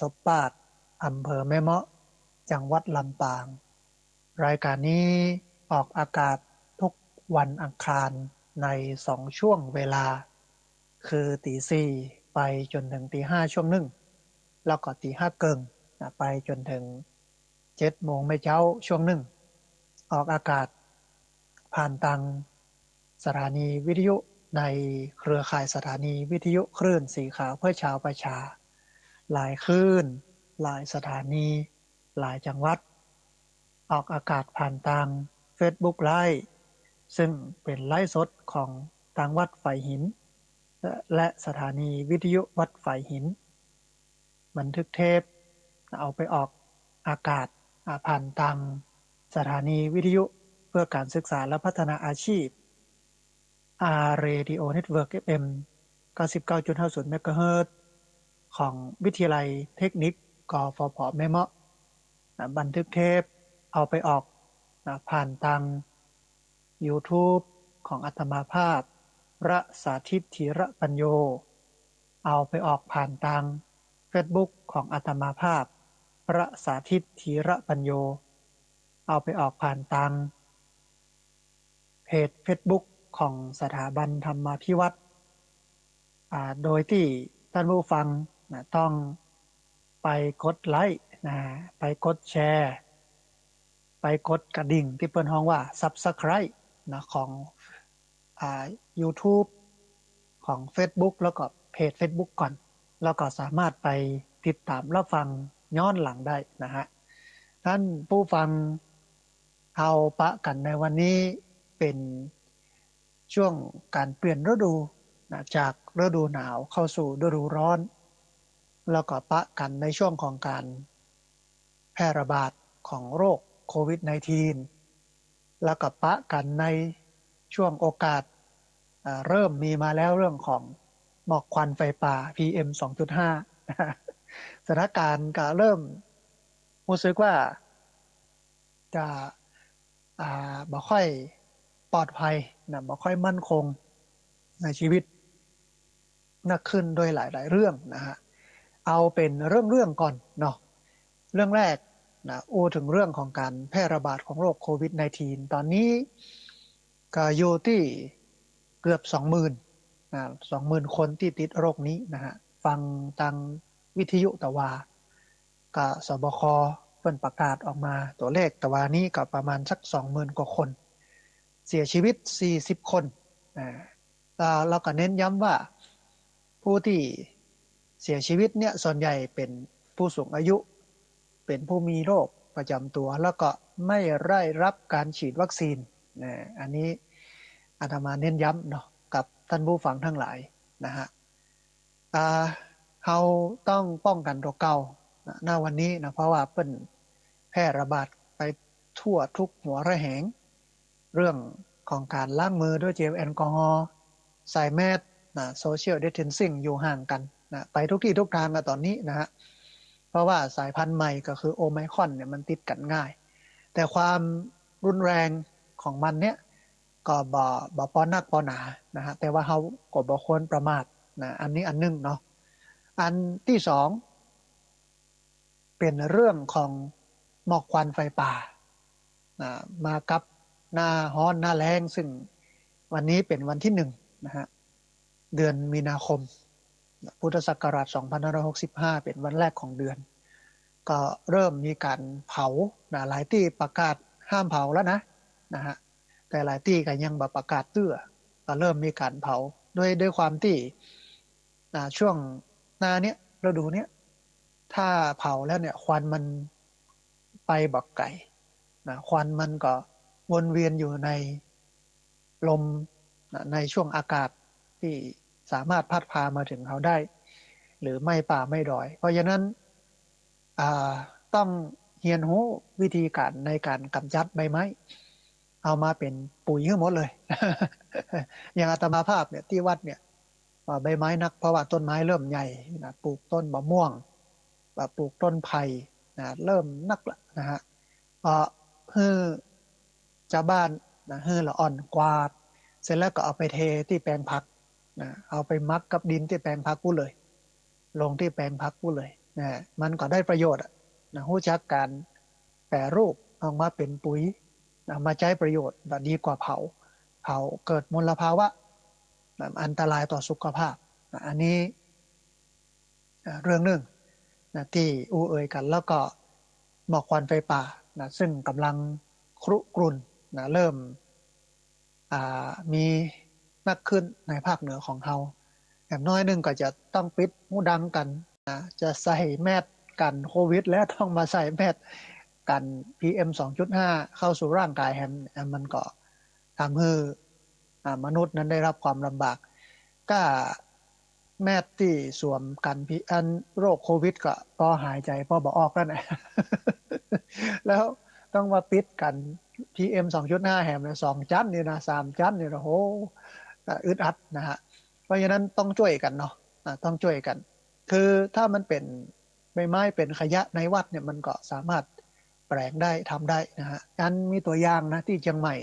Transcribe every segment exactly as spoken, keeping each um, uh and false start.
สบปาก อำเภอแม่เมาะ จังหวัดลำปาง รายการนี้ออกอากาศทุกวันอังคารในสองช่วงเวลา คือตีสี่ไปจ๋นเถิงตีห้าช่วงนึ่ง แล้วก็ตีห้าเกิ่งนะ ไปจ๋นเถิงเจ็ดโมงแม่เจ๊าช่วงนึ่ง ออกอากาศผ่านตางสถานีวิทยุในเครือข่ายสถานีวิทยุคลื่นสีขาวเพื่อชาวประชา หลายคลื่น หลายสถานี หลายจังหวัด ออกอากาศผ่านตางเฟซบุ๊กไลฟ์ ซึ่งเป๋นไลฟ์สดของตางวัดฝายหิน และ และสถานีวิทยุวัดฝายหิน บันทึกเทปเอาไปออกอากาศ อ่า ผ่านตางสถานีวิทยุเพื่อการศึกษาและพัฒนาอาชีพ อาร์ เรดิโอ เน็ตเวิร์ก เอฟ เอ็ม เก้าสิบเก้าจุดห้าศูนย์ เมกะเฮิรตซ์ ของวิทยาลัยเทคนิค กฟผ แม่เมาะ อ่า บันทึกเทปเอาไปออก อ่า ผ่านตาง ยูทูบ ของอาตมาภาพ พระสาธิต ธีระปัญโญ เอาไปออกผ่านตางเฟซบุ๊กของอาตมาภาพ พระสาธิต ธีระปัญโญ เอาไปออกผ่านตางเพจเฟซบุ๊กของสถาบันธรรมาภิวัฒน์ อ่า โดยตี้ต้านผู้ฟังนะ ต้องไปกดไลก์นะ ไปกดแชร์ ไปกดกระดิ่งตี้เปิ้นฮ้องว่า ซับสไครบ์ นะ ของ อ่า ยูทูบ ของเฟซบุ๊ก แล้วก็เพจเฟซบุ๊กก่อน แล้วก็สามารถไปติดต๋ามรับฟังย้อนหลังได้นะฮะ ต้านผู้ฟัง เฮาปะกั๋นในวันนี้เป๋นช่วงก๋านเปลี่ยนฤดูนะ จากฤดูหนาวเข้าสู่ฤดูร้อน แล้วก็ปะกั๋นในช่วงของก๋านแพร่ระบาดของโรคโควิดสิบเก้า แล้วก็ปะกั๋นในช่วงโอกาส อ่า เริ่มมีมาแล้วเรื่องของหมอกควันไฟป่า พีเอ็ม สองจุดห้า สถานการณ์ก็เริ่มรู้สึกว่า จะ อ่า บ่ค่อยปลอดภัยนะ บ่ค่อยมั่นคงในชีวิตนักขึ้นโดยหลายๆ เรื่องนะฮะ เอาเป๋นเรื่องๆ ก่อนเนาะ เรื่องแรกนะ อู้เถิงเรื่องของก๋านแพร่ระบาดของโรคโควิดสิบเก้า ต๋อนนี้ก็อยู่ตี้เกือบสองหมื่นนะ สองหมื่นคนตี้ติดโรคนี้นะฮะ ฟังตางวิทยุตะวา ก็ สบค เปิ้นประกาศออกมาตั๋วเลขตะวานี้ก็ประมาณสักสองหมื่นกว่าคน เสียชีวิตสี่สิบคน อ่า แล้ว แล้วก็เน้นย้ำว่าผู้ตี้เสียชีวิตเนี่ยส่วนใหญ่เป๋นผู้สูงอายุ เป๋นผู้มีโรคประจ๋ำตั๋ว แล้วก็ไม่ได้รับก๋านฉีดวัคซีนนะ อันนี้อาตมาเน้นย้ำเนาะ กับต้านผู้ฟังตังหลายนะฮะ อ่า เฮาต้องป้องกั๋นตั๋วเก่านะ ณ วันนี้นะ เพราะว่าเปิ้นแพร่ระบาดไปทั่วทุกหัวระแหง เรื่องของก๋านล้างมือด้วยเจลแอลกอฮอล์ ใส่แมสก์นะ โซเชียลดิสแทนซิ่ง อยู่ห่างกั๋นนะ ไปทุกตี้ทุกตางอะต๋อนนี้นะฮะ เพราะว่าสายพันธุ์ใหม่ก็คือโอไมครอนเนี่ยมันติดกั๋นง่าย แต่ความรุนแรงของมันเนี่ย ก็บ่ บ่ปอนักปอหนานะฮะ แต่ว่าเฮาก็บ่ควรประมาทนะ อันนี้อันนึ่งเนาะ อันตี้สอง เป๋นเรื่องของหมอกควันไฟป่านะ มากับหน้าฮ้อนหน้าแล้ง ซึ่งวันนี้เป๋นวันตี้หนึ่งนะฮะ เดือนมีนาคม พุทธศักราชสองพันห้าร้อยหกสิบห้า เป๋นวันแรกของเดือน ก็เริ่มมีก๋านเผานะ หลายตี้ประกาศห้ามเผาแล้วนะ นะฮะ แต่หลายตี้ก็ยังบ่ประกาศเตื้อ ก็เริ่มมีก๋านเผา ด้วย ด้วยความตี้ อ่า ช่วงหน้าเนี้ย ฤดูเนี้ย ถ้าเผาแล้วเนี่ย ควันมันไปบ่ไก๋นะ ควันมันก็วนเวียนอยู่ในลมนะ ในช่วงอากาศตี้สามารถพัดพามาเถิงเฮาได้ หรือไหม้ป่าไหม้ดอย เพราะฉะนั้น อ่า ต้องเฮียนฮู้วิธีก๋านในก๋านก๋ำจัดใบไม้ เอามาเป๋นปุ๋ยหื้อหมดเลย อย่างอาตมาภาพเนี่ย ตี้วัดเนี่ย อ่า ใบไม้นัก เพราะว่าต้นไม้เริ่มใหญ่นะ ปลูกต้นมะม่วง อ่า ปลูกต้นไผ่นะ เริ่มนักละนะฮะ ก็หื้อจาวบ้านนะ หื้อละอ่อนกวาด เสร็จแล้วก็เอาไปเทตี้แปลงผักนะ เอาไปหมักกับดินตี้แปลงผักปู้เลย ลงตี้แปลงผักปู้เลย นะ มันก็ได้ประโยชน์อะ นะ ฮู้จักก๋านแปรรูปออกมาเป๋นปุ๋ย นะ มาใจ๊ประโยชน์ นะ ดีกว่าเผา เผาเกิดมลภาวะ นะ อันตรายต่อสุขภาพ นะ อันนี้ อ่า เรื่องนึ่ง นะ ตี้อู้เอ่ยกั๋น แล้วก็หมอกควันไฟป่า นะ ซึ่งก่ำลังครุกรุ่น นะ เริ่ม อ่า มีนักขึ้นในภาคเหนือของเฮา อย่างน้อยนึ่งก็จะต้องปิดฮูดังกั๋น นะ จะใส่แมสกันโควิด แล้วต้องมาใส่แมสกัน PM สองจุดห้า เข้าสู่ร่างก๋ายแหม อ่ะ มันก็ทำหื้อ อ่า มนุษย์นั้นได้รับความลำบาก ก้าแมสตี้สวมกันพี- อันโรคโควิดก็ปอหายใจ๋ปอบ่ออกนั่นแหละ แล้วต้องมาปิดกั๋น PM สองจุดห้า แหมนะ สองจั๊นนี่นะ สามจั๊นนี่นะ โห อ่ะ อึดอัดนะฮะ เพราะฉะนั้นต้องจ้วยกั๋นเนาะ อ่ะ ต้องจ้วยกั๋น คือถ้ามันเป๋น ใบไม้เป๋นขยะในวัดเนี่ย มันก็สามารถแปลงได้ ทำได้นะฮะ อันมีตั๋วอย่างนะ ตี้เจียงใหม่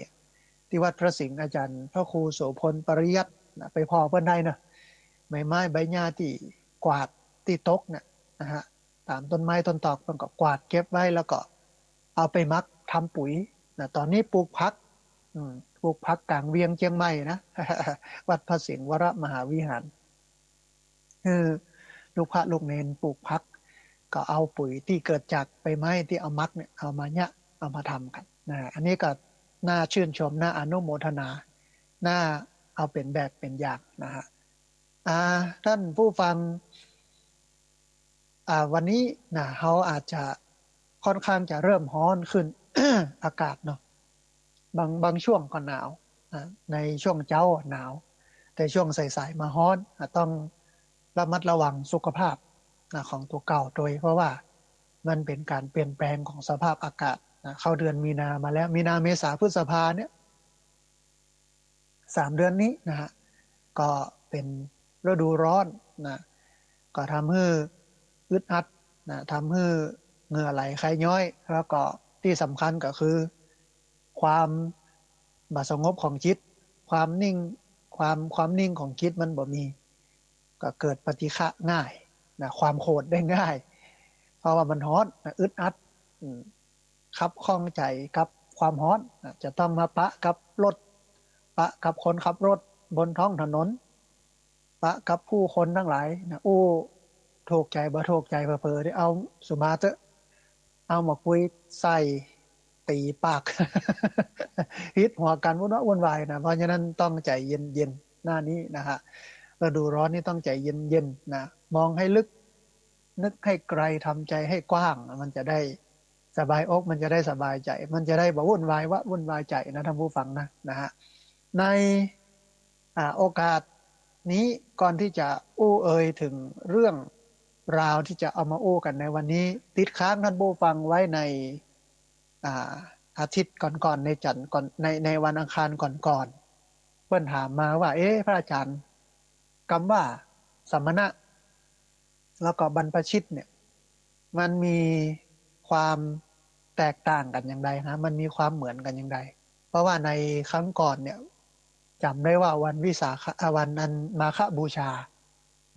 ตี้วัดพระสิงห์ อาจ๋ารย์พระครูโสภณ ปริยัตินะ ไปผ่อเปิ้นได้นะ ใบไม้ใบหญ้าตี้กวาดตี้ตกเนี่ยนะฮะ ต๋ามต้นไม้ต้นตอก เปิ้นก็กวาดเก็บไว้ แล้วก็เอาไปหมักทำปุ๋ยนะ ต๋อนนี้ปลูกผัก อืม ปลูกผักก๋างเวียงเจียงใหม่นะ วัดพระสิงห์วรมหาวิหาร คือลูกพระลูกเณรปลูกผัก ก็เอาปุ๋ยตี้เกิดจากใบไม้ตี้เอาหมักเนี่ย เอามาเนี่ย เอามาทำกั๋นนะ อันนี้ก็น่าชื่นชม น่าอนุโมทนา น่าเอาเป๋นแบบเป๋นอย่างนะฮะ อ่า ต้านผู้ฟัง อ่า วันนี้นะ เฮาอาจจะค่อนข้างจะเริ่มฮ้อนขึ้น อากาศเนาะ บาง บางช่วงก็หนาวนะ ในช่วงเจ๊าหนาว แต่ช่วงสายๆ มาฮ้อนนะ ต้องระมัดระวังสุขภาพนะ ของตั๋วเก่าตวย เพราะว่ามันเป๋นก๋านเปลี่ยนแปลงของสภาพอากาศนะ เข้าเดือนมีนามาแล้ว มีนา เมษา พฤษภาเนี่ย สามเดือนนี้นะฮะ ก็เป๋นฤดูร้อนนะ ก็ทำหื้ออึดอัดนะ ทำหื้อเหงื่อไหลไคย้อย แล้วก็ตี้สำคัญก็คือ ความบ่สงบของจิต ความนิ่ง ความ ความนิ่งของจิตมันบ่มี ก็เกิดปฏิฆะง่ายนะ ความโขดได้ง่าย เพราะว่ามันฮ้อนนะ อึดอัด อืม คับข้องใจ๋กับความฮ้อนนะ จะต้องมาปะกับรถ ปะกับคนขับรถบนท้องถนน ปะกับผู้คนตังหลายนะ อู้ถูกใจ๋บ่ถูกใจ๋ เผลอๆ ได้เอาสุมาเต๊อะ เอาหมากปุยใส่ ตี๋ปาก ฮิตหัวกั๋นวุ่นวะวุ่นวายนะ เพราะฉะนั้นต้องใจ๋เย็นๆ หน้านี้นะฮะ ฤดูร้อนนี่ต้องใจ๋เย็นๆ นะ มองให้ลึก นึกให้ไกล ทำใจ๋ให้กว้าง มันจะได้สบายอก มันจะได้สบายใจ๋ มันจะได้บ่วุ่นวายวะวุ่นวายใจ๋นะ ท่านผู้ฟังนะ นะฮะ ใน อ่า โอกาสนี้ก่อนตี้จะอู้เอ่ยเถิงเรื่องราวตี้จะเอามาอู้กั๋นในวันนี้ ติดค้างท่านผู้ฟังไว้ใน อ่า อาทิตย์ก่อนๆ ในจันทร์ก่อน ใน ในวันอังคารก่อนๆ เปิ้นถามมาว่า เอ๊ะ พระอาจ๋ารย์ กำว่าสมณะ แล้วก็บรรพชิตเนี่ย มันมีความแตกต่างกั๋นอย่างใดฮะ มันมีความเหมือนกั๋นอย่างใด เพราะว่าในครั้งก่อนเนี่ย จ๋ำได้ว่าวันวิสาขะ อ่ะ วันอันมาฆบูชา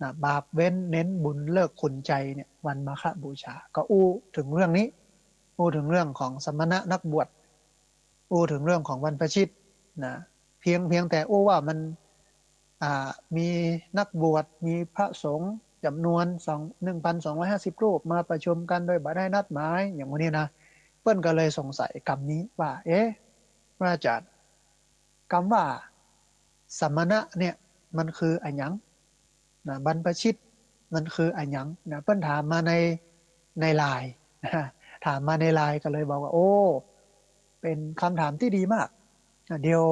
นะ บาปเว้นเน้นบุญเลิกขุนใจ๋เนี่ย วันมาฆบูชา ก็อู้เถิงเรื่องนี้ อู้เถิงเรื่องของสมณะนักบวช อู้เถิงเรื่องของบรรพชิตนะ เพียง เพียงแต่อู้ว่ามัน อ่า มีนักบวช มีพระสงฆ์จ๋ำนวนสอง หนึ่งพันสองร้อยห้าสิบรูป มาประชุมกั๋นโดยบ่ได้นัดหมาย อย่างนี้นะ เปิ้นก็เลยสงสัยกำนี้ว่า เอ๊ะ พระอาจ๋ารย์ กำว่าสมณะเนี่ยมันคืออะหยังนะ บรรพชิตมันคืออะหยังนะ เปิ้นถามมาใน ในไลน์นะ ถามมาในไลน์ ก็เลยบอกว่า โอ้ เป๋นกำถามตี้ดีมากนะ เดี๋ยว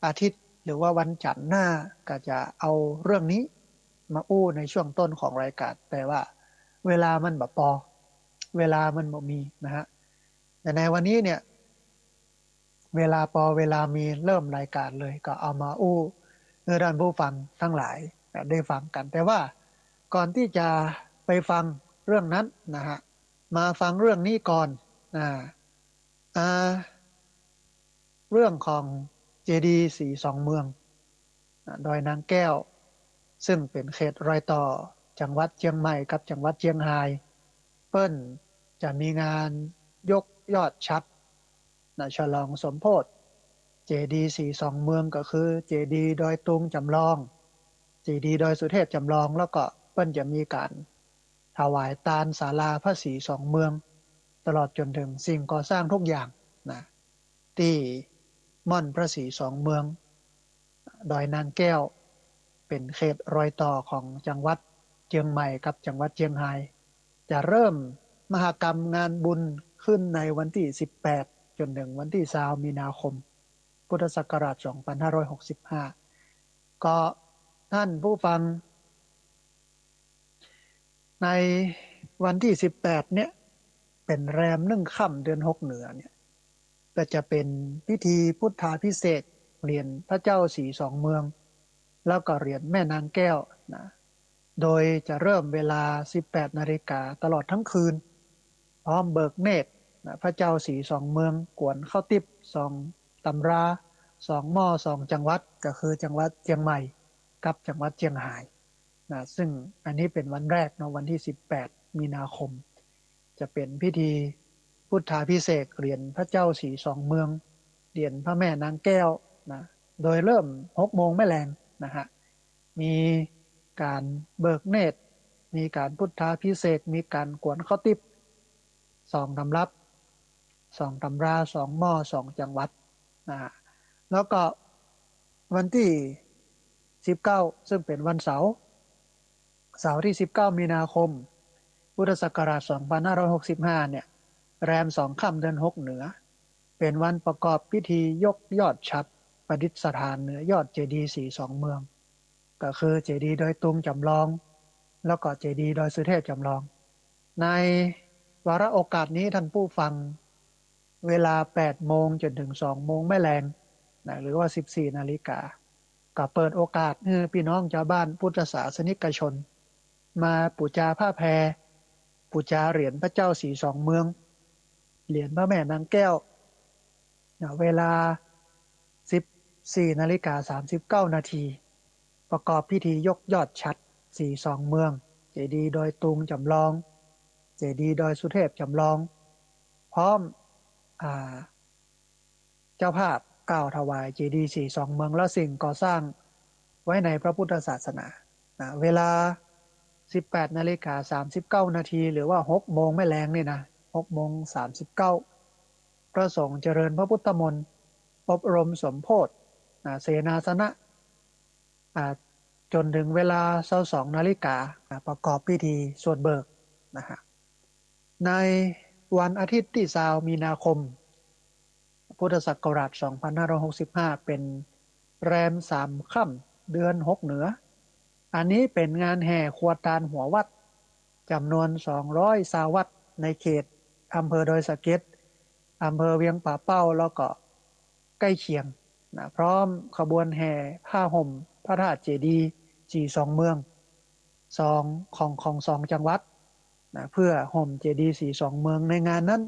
อาทิตย์หรือว่าวันจันทร์หน้าก็จะเอาเรื่องนี้มาอู้ในช่วงต้นของรายการ แต่ว่าเวลามันบ่ปอ เวลามันบ่มีนะฮะ แต่ในวันนี้เนี่ย เวลาปอ เวลามี เริ่มรายการเลย ก็เอามาอู้หื้อท่านผู้ฟังตังหลายได้ฟังกั๋น แต่ว่าก่อนตี้จะไปฟังเรื่องนั้นนะฮะ มาฟังเรื่องนี้ก่อน อ่า อ่า เรื่องของเจดีย์ศรีสองเมือง อ่า ดอยนางแก้ว ซึ่งเป๋นเขตรอยต่อ จังหวัดเจียงใหม่กับจังหวัดเจียงฮาย เปิ้นจะมีงานยกยอดฉัตรนะ ฉลองสมโภชเจดีย์ศรีสองเมือง ก็คือเจดีย์ดอยตุงจ๋ำลอง เจดีย์ดอยสุเทพจ๋ำลอง แล้วก็เปิ้นจะมีก๋านถวายตานศาลาพระศรีสองเมือง ตลอดจ๋นเถิงสิ่งก่อสร้างทุกอย่างนะ ตี้ม่อนพระศรีสองเมือง ดอยนางแก้ว เป๋นเขตรอยต่อของจังหวัดเจียงใหม่กับจังหวัดเจียงฮาย จะเริ่มมหกรรมงานบุญขึ้นในวันตี้สิบแปดจ๋นเถิงวันตี้ซาวมีนาคม พุทธศักราชสองพันห้าร้อยหกสิบห้า ก็ต้านผู้ฟัง ในวันตี้สิบแปดเนี่ย เป๋นแรมนึ่งค่ำเดือนหกเหนือเนี่ย ก็จะเป๋นพิธีพุทธาภิเษกเหรียญพระเจ้าศรีสองเมือง แล้วก็เหรียญแม่นางแก้วนะ โดยจะเริ่มเวลาสิบแปดนาฬิกาตลอดทั้งคืน พร้อมเบิกเนตรนะ พระเจ้าศรีสองเมือง กวนข้าวติ๊บสองตำรา สองหม้อ สองจังหวัด ก็คือจังหวัดเจียงใหม่กับจังหวัดเจียงฮายนะ ซึ่งอันนี้เป๋นวันแรกเนาะ วันตี้สิบแปดมีนาคม จะเป๋นพิธีพุทธาภิเษกเหรียญพระเจ้าศรีสองเมือง เหรียญพระแม่นางแก้วนะ โดยเริ่มหกโมงแม่แลงนะฮะ มีก๋านเบิกเนตร มีก๋านพุทธาภิเษก มีก๋านกวนข้าวติ๊บสองตำรับ สองตำรา สองหม้อ สองจังหวัดนะฮะ แล้วก็วันตี้สิบเก้า ซึ่งเป๋นวันเสาร์ เสาร์ตี้สิบเก้ามีนาคม พุทธศักราชสองพันห้าร้อยหกสิบห้าเนี่ย แรมสองค่ำเดือนหกเหนือ เป๋นวันประกอบพิธียกยอดฉัตรประดิษฐานเหนือยอดเจดีย์ศรีสองเมือง ก็คือเจดีย์ดอยตุงจ๋ำลอง แล้วก็เจดีย์ดอยสุเทพจ๋ำลอง ในวาระโอกาสนี้ท่านผู้ฟัง เวลาแปดโมงจ๋นเถิงสองโมงแม่แลงนะ หรือว่าสิบสี่นาฬิกา ก็เปิดโอกาสหื้อปี้น้องจาวบ้านพุทธศาสนิกชน มาปู๋จาผ้าแพร ปู๋จาเหรียญพระเจ้าศรีสองเมือง เหรียญพระแม่นางแก้วนะ เวลาสิบสี่นาฬิกาสามสิบเก้านาที ประกอบพิธียกยอดฉัตรศรีสองเมือง เจดีย์ดอยตุงจ๋ำลอง เจดีย์ดอยสุเทพจ๋ำลอง พร้อม อ่า เจ้าภาพกล่าวถวายเจดีย์ศรีสองเมืองและสิ่งก่อสร้างไว้ในพระพุทธศาสนานะ เวลาสิบแปดนาฬิกาสามสิบเก้านาที หรือว่าหกโมงแม่แลงนี่นะ หกโมงสามสิบเก้า พระสงฆ์เจริญพระพุทธมนต์ อบรมสมโภชนะ เสนาสนะ อ่า จ๋นเถิงเวลาซาวสองนาฬิกาอ่า ประกอบพิธีสวดเบิกนะฮะ ในวันอาทิตย์ตี้ซาวมีนาคม พุทธศักราชสองพันห้าร้อยหกสิบห้า เป๋นแรมสามค่ำเดือนหกเหนือ อันนี้เป๋นงานแห่ครัวตานหัววัดจ๋ำนวนสองร้อยซาววัดในเขตอำเภอดอยสะเก็ด อำเภอเวียงป่าเป้า แล้วก็ใก้เคียงนะ พร้อมขบวนแห่ผ้าห่มพระธาตุเจดีย์ศรีสองเมือง สอง ของ ของสองจังหวัดนะ เพื่อห่มเจดีย์ศรีสองเมือง ในงานนั้น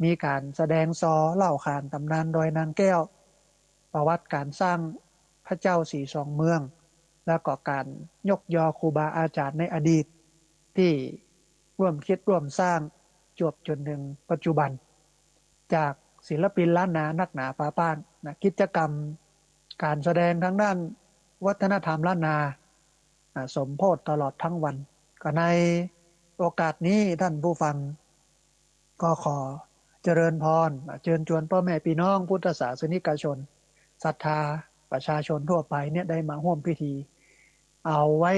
มีก๋านแสดงซอเล่าขานต๋ำนานดอยนางแก้ว ประวัติก๋านสร้างพระเจ้าศรีสองเมือง แล้วก็ก๋านยกยอครูบาอาจ๋ารย์ในอดีต ตี้ร่วมคิดร่วมสร้างจวบจ๋นเถิงปัจจุบัน จากศิลปินล้านนานักหนาปาป้างนะ กิจกรรมก๋านแสดงตางด้านวัฒนธรรมล้านนา อ่า สมโภชตลอดทั้งวัน ก็ในโอกาสนี้ท่านผู้ฟัง ก็ขอเจริญพร อ่า เจิญจวนป้อแม่ปี้น้องพุทธศาสนิกชน ศรัทธาประชาชนทั่วไปเนี่ยได้มาฮ่วมพิธี เอาไว้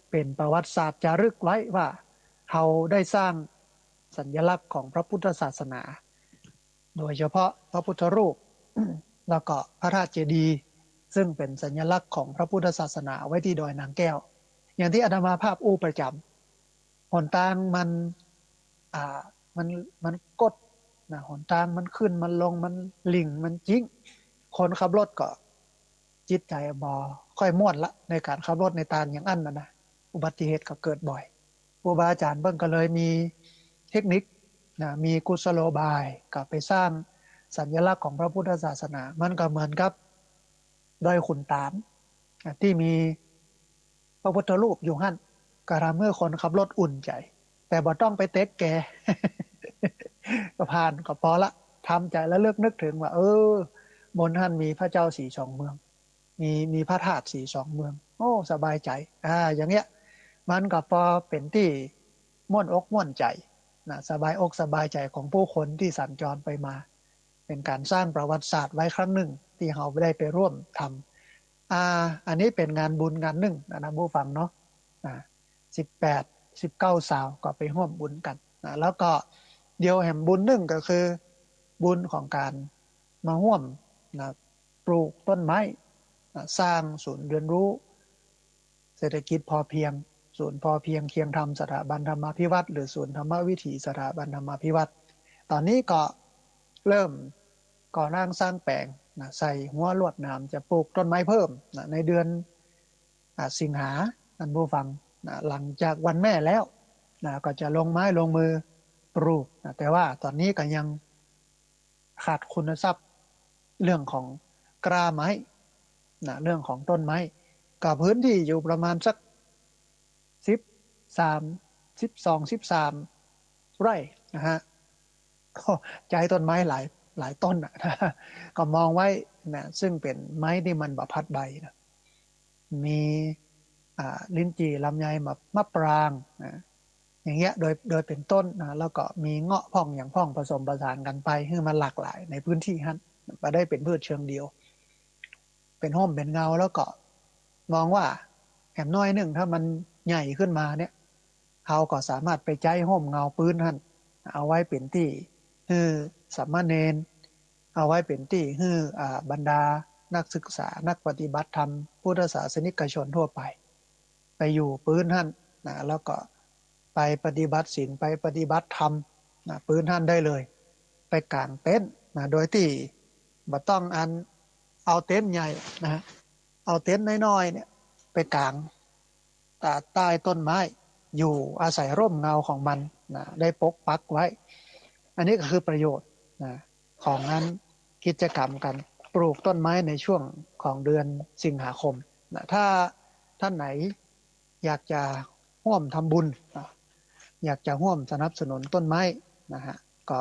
เป๋นประวัติศาสตร์จารึกไว้ว่าเฮาได้สร้างสัญลักษณ์ของพระพุทธศาสนา โดยเฉพาะพระพุทธรูป แล้วก็พระธาตุเจดีย์ ซึ่งเป๋นสัญลักษณ์ของพระพุทธศาสนาไว้ตี้ดอยนางแก้ว อย่างตี้อาตมาภาพอู้ประจ๋ำ หนตางมัน อ่า มัน มันกดนะ หนตางมันขึ้นมันลง มันหลิ่งมันจิ๊ง คนขับรถก็จิตใจ๋บ่ค่อยม่วนละ ในก๋านขับรถในตานอย่างอั้นนะนะ อุบัติเหตุก็เกิดบ่อย ครูบาอาจ๋ารย์เปิ้นก็เลยมีเทคนิคนะ มีกุศโลบาย ก็ไปสร้างสัญลักษณ์ของพระพุทธศาสนา มันก็เหมือนกับดอยขุนตาลนะ ตี้มีพระพุทธรูปอยู่หั้น ก็ทำหื้อคนขับรถอุ่นใจ๋ แต่บ่ต้องไปเต๊กแก ก็ผ่านก็ปอละ ทำใจ๋ระลึกนึกเถิงว่า เออ บนหั้นมีพระเจ้าสีสองเมือง มี มีพระธาตุสีสองเมือง โอ้ สบายใจ๋ อ่า อย่างเงี้ย มันก็ปอเป๋นตี้ม่วนอกม่วนใจ๋นะ สบายอกสบายใจ๋ของผู้คนตี้สัญจรไปมา เป๋นก๋านสร้างประวัติศาสตร์ไว้ครั้งนึ่ง ตี้เฮาได้ไปร่วมทำ อ่า อันนี้เป๋นงานบุญงานนึ่งนะ ท่านผู้ฟังเนาะ อ่า สิบแปด สิบเก้า ซาว ก็ไปฮ่วมบุญกั๋นนะ แล้วก็เดี๋ยวแหมบุญนึ่งก็คือบุญของก๋านมาฮ่วมนะ ปลูกต้นไม้นะ สร้างศูนย์เรียนรู้เศรษฐกิจพอเพียง ศูนย์พอเพียงเคียงธรรมสถาบันธรรมาภิวัฒน์ หรือศูนย์ธรรมวิถีสถาบันธรรมาภิวัฒน์ ต๋อนนี้ก็เริ่มก่อร่างสร้างแป๋งนะ ใส่ฮั้วลวดหนาม จะปลูกต้นไม้เพิ่มนะ ในเดือน อ่า สิงหา ท่านผู้ฟังนะ หลังจากวันแม่แล้วนะ ก็จะลงไม้ลงมือปลูกนะ แต่ว่าต๋อนนี้ก็ยังขาดคุณทรัพย์เรื่องของกล้าไม้นะ เรื่องของต้นไม้ ก็พื้นที่อยู่ประมาณสัก สิบสาม สิบสอง สิบสาม ไร่นะฮะ ก็ใจ๊ต้นไม้หลาย หลายต้นน่ะ ก็มองไว้นะ ซึ่งเป๋นไม้ตี้มันบ่พัดใบนะ มี อ่า ลิ้นจี่ ลำไย มะ มะปรางนะ อย่างเงี้ย โดย โดยเป๋นต้นนะ แล้วก็มีเงาะพ่องหยังพ่องผสมผสานกั๋นไป หื้อมันหลากหลายในพื้นที่หั้น บ่ได้เป๋นพืชเชิงเดียว เป๋นฮ่มเป๋นเงา แล้วก็มองว่าแหมน้อยนึ่ง ถ้ามันใหญ่ขึ้นมาเนี่ย เฮาก็สามารถไปใจ๊ฮ่มเงาปื๊นหั้น เอาไว้เป๋นตี้หื้อสามเณร เอาไว้เป๋นตี้หื้อ อ่า บรรดานักศึกษา นักปฏิบัติธรรม พุทธศาสนิกชนทั่วไป ไปอยู่ปื๊นหั้นนะ แล้วก็ไปปฏิบัติศีล ไปปฏิบัติธรรมนะ ปื๊นหั้นได้เลย ไปก๋างเต็นท์นะ โดยตี้บ่ต้องอันเอาเต็นท์ใหญ่นะ เอาเต็นท์น้อยๆ เนี่ย ไปก๋าง อ่า ใต้ต้นไม้ อยู่อาศัยร่มเงาของมันนะ ได้ปกปักไว้ อันนี้ก็คือประโยชน์นะ ของอันกิจกรรมก๋านปลูกต้นไม้ในช่วงของเดือนสิงหาคมนะ ถ้าท่านไหนอยากจะฮ่วมทำบุญนะ อยากจะฮ่วมสนับสนุนต้นไม้นะฮะ ก็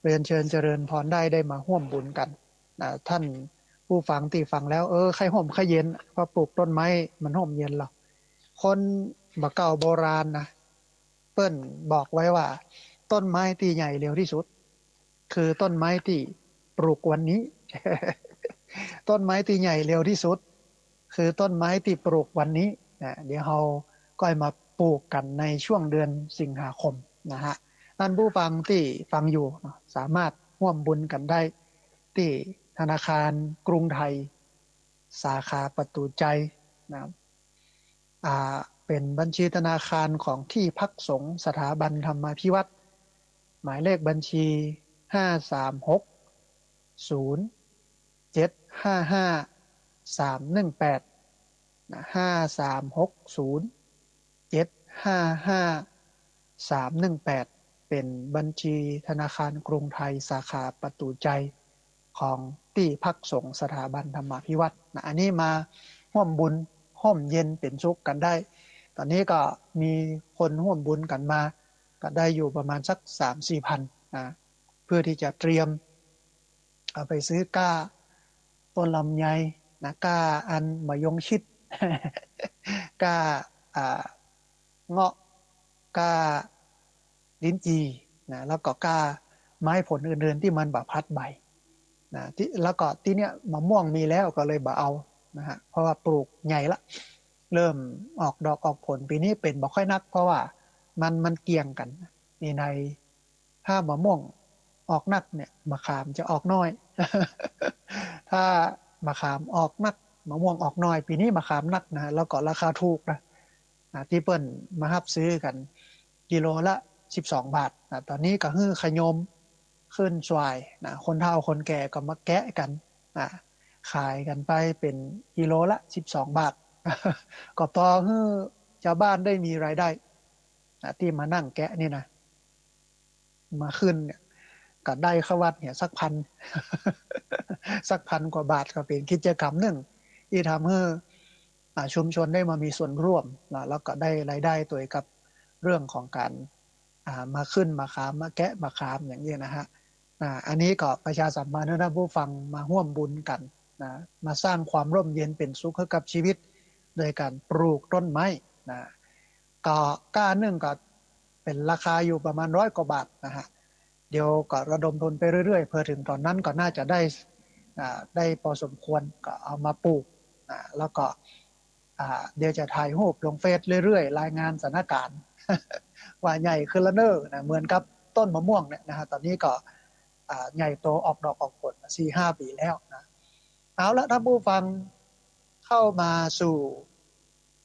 เรียนเชิญเจริญพรได้ ได้มาฮ่วมบุญกั๋นนะ ท่านผู้ฟังตี้ฟังแล้ว เออ ใค่ฮ่มใค่เย็น เพราะปลูกต้นไม้มันฮ่มเย็นหรอก คนบ่าเก่าโบราณนะ เปิ้นบอกไว้ว่า ต้นไม้ตี้ใหญ่เร็วตี้สุด คือต้นไม้ตี้ปลูกวันนี้ ต้นไม้ตี้ใหญ่เร็วตี้สุด คือต้นไม้ตี้ปลูกวันนี้นะ เดี๋ยวเฮาก้อยมาปลูกกั๋นในช่วงเดือนสิงหาคมนะฮะ ท่านผู้ฟังตี้ฟังอยู่เนาะ สามารถฮ่วมบุญกั๋นได้ตี้ธนาคารกรุงไทย สาขาประตู๋ใจนะ อ่า เป๋นบัญชีธนาคารของตี้พักสงฆ์สถาบันธรรมาภิวัฒน์ หมายเลขบัญชี ห้าสามหกศูนย์เจ็ดห้าห้าสามหนึ่งแปด นะ ห้าสามหกศูนย์เจ็ดห้าห้าสามหนึ่งแปด เป๋นบัญชีธนาคารกรุงไทยสาขาประตู๋ใจ ของตี้พักสงฆ์สถาบันธรรมาภิวัฒน์นะ อันนี้มาฮ่วมบุญฮ่มเย็นเป๋นสุขกั๋นได้ ต๋อนนี้ก็มีคนฮ่วมบุญกั๋นมา ก็ได้อยู่ประมาณสักสามสี่พันนะ เพื่อตี้จะเตรียมเอาไปซื้อก้าต้นลำไยนะ ก้าอันมะยงชิด ก้า อ่า เงาะ ก้าลิ้นจี่นะ แล้วก็ก้าไม้ผลอื่นๆ ตี้มันบ่พัดใบนะ ตี้ แล้วก็ตี้เนี้ยมะม่วงมีแล้วก็เลยบ่เอานะฮะ เพราะว่าปลูกใหญ่ละ เริ่มออกดอกออกผล ปี๋นี้เป๋นบ่ค่อยนัก เพราะว่ามัน มันเกี่ยงกั๋น นี่ใน ถ้ามะม่วงออกนักเนี่ย มะขามจะออกน้อย ถ้ามะขามออกนัก มะม่วงออกน้อย ปี๋นี้มะขามนักนะ แล้วก็ราคาถูกนะ อ่า ตี้เปิ้นมาฮับซื้อกั๋น กิโลละสิบสองบาทนะ ต๋อนนี้ก็หื้อขยมขึ้นส่ายนะ คนเฒ่าคนแก่ก็มาแกะกั๋นนะ ขายกั๋นไปเป๋นกิโลละสิบสองบาท ก็ปอหื้อจาวบ้านได้มีรายได้นะ ตี้มานั่งแกะนี่นะ มาขึ้นเนี่ย ก็ได้เข้าวัดเนี่ยสักพัน สักพันกว่าบาท ก็เป๋นกิจกรรมนึ่งตี้ทำหื้อ อ่า ชุมชนได้มามีส่วนร่วมนะ แล้วก็ได้รายได้โดยกับเรื่องของการ อ่า มาขึ้นมะขาม มาแกะมะขามอย่างนี้นะฮะ อ่า อันนี้ก็ประชาสัมพันธ์ให้ท่านผู้ฟังมาฮ่วมบุญกั๋นนะ มาสร้างความร่มเย็นเป๋นสุขให้กับชีวิต โดยการปลูกต้นไม้นะ ก็ก้านึ่งก็เป๋นราคาอยู่ประมาณร้อยกว่าบาทนะฮะ เดี๋ยวก็ระดมทุนไปเรื่อยๆ เผื่อถึงต๋อนนั้นก็น่าจะได้ อ่า ได้ปอสมควร ก็เอามาปลูกนะ แล้วก็ อ่า เดี๋ยวจะถ่ายรูปลงเฟซเรื่อยๆ รายงานสถานการณ์ ว่าใหญ่ขึ้นแล้วเน่อนะ เหมือนกับต้นมะม่วงเนี่ยนะฮะ ต๋อนนี้ก็ อ่า ใหญ่โตออกดอกออกผลมาสี่ห้าปี๋แล้วนะ เอาละท่านผู้ฟัง เข้ามาสู่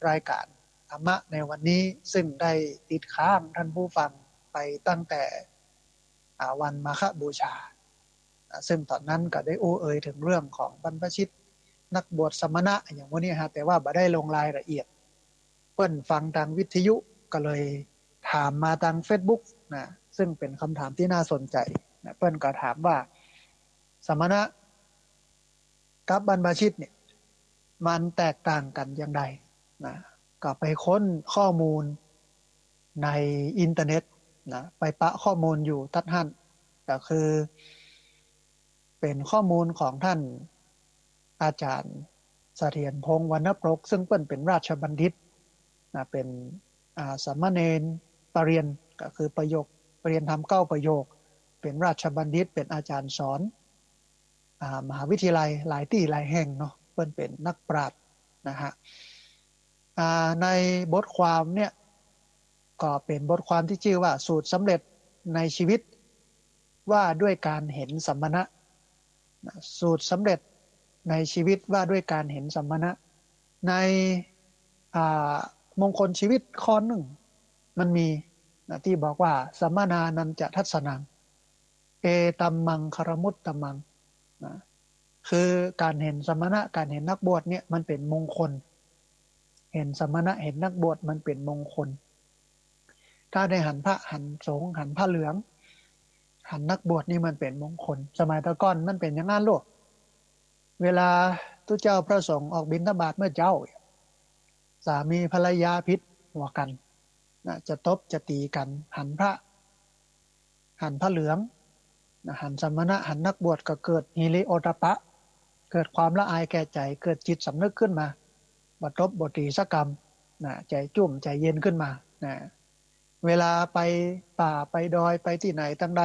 รายการธรรมะในวันนี้ ซึ่งได้ติดค้างท่านผู้ฟังไปตั้งแต่ อ่า วันมาฆบูชา อ่า ซึ่งต๋อนนั้นก็ได้อู้เอ่ยเถิงเรื่องของบรรพชิต นักบวชสมณะอย่างพวกนี้ฮะ แต่ว่าบ่ได้ลงรายละเอียด เปิ้นฟังตางวิทยุก็เลยถามมาตางเฟซบุ๊กนะ ซึ่งเป๋นกำถามตี้น่าสนใจ๋นะ เปิ้นก็ถามว่า สมณะกับบรรพชิตเนี่ย มันแตกต่างกั๋นอย่างใดนะ ก็ไปค้นข้อมูลในอินเทอร์เน็ตนะ ไปปะข้อมูลอยู่ตั๊ดหั้น ก็คือ เป๋นข้อมูลของท่านอาจ๋ารย์เสถียรพงษ์ วรรณปรก ซึ่งเปิ้นเป๋นราชบัณฑิตนะ เป๋น อ่า สามเณรปริญญา ก็คือประโยค ปริญญาธรรมเก้าประโยค เป๋นราชบัณฑิต เป๋นอาจ๋ารย์สอน อ่า มหาวิทยาลัยหลายตี้หลายแห่งเนาะ เปิ้นเป๋นนักปราชญ์นะฮะ อ่า ในบทความเนี่ย ก็เป๋นบทความตี้จื้อว่า สูตรสำเร็จในชีวิตว่าด้วยการเห็นสมณะ นะ สูตรสำเร็จในชีวิตว่าด้วยการเห็นสมณะ ใน อ่า มงคลชีวิตข้อนึ่ง มันมี นะ ตี้บอกว่า สมณานัญจะทัสสนัง เอตัมมังคลมุตตมัง นะ คือการเห็นสมณะ การเห็นนักบวชเนี่ย มันเป๋นมงคล เห็นสมณะ เห็นนักบวช มันเป๋นมงคล ถ้าได้หันพระ หันสงฆ์ หันผ้าเหลือง หันนักบวชนี่มันเป๋นมงคล สมัยแต่ก่อนมันเป๋นอย่างนั้นลูก เวลาตุ๊เจ้าพระสงฆ์ออกบิณฑบาตเมื่อเจ๊า สามีภรรยาผิดหัวกั๋น นะ จะตบจะตี๋กั๋น หันพระ หันผ้าเหลือง นะ หันสมณะ หันนักบวช ก็เกิดหิริโอตตัปปะ เกิดความละอายแก่ใจ๋ เกิดจิตสำนึกขึ้นมา บ่ตบบ่ตี๋สักกำ นะ ใจ๋จุ่มใจ๋เย็นขึ้นมา นะ เวลาไปป่าไปดอย ไปตี้ไหนตังใด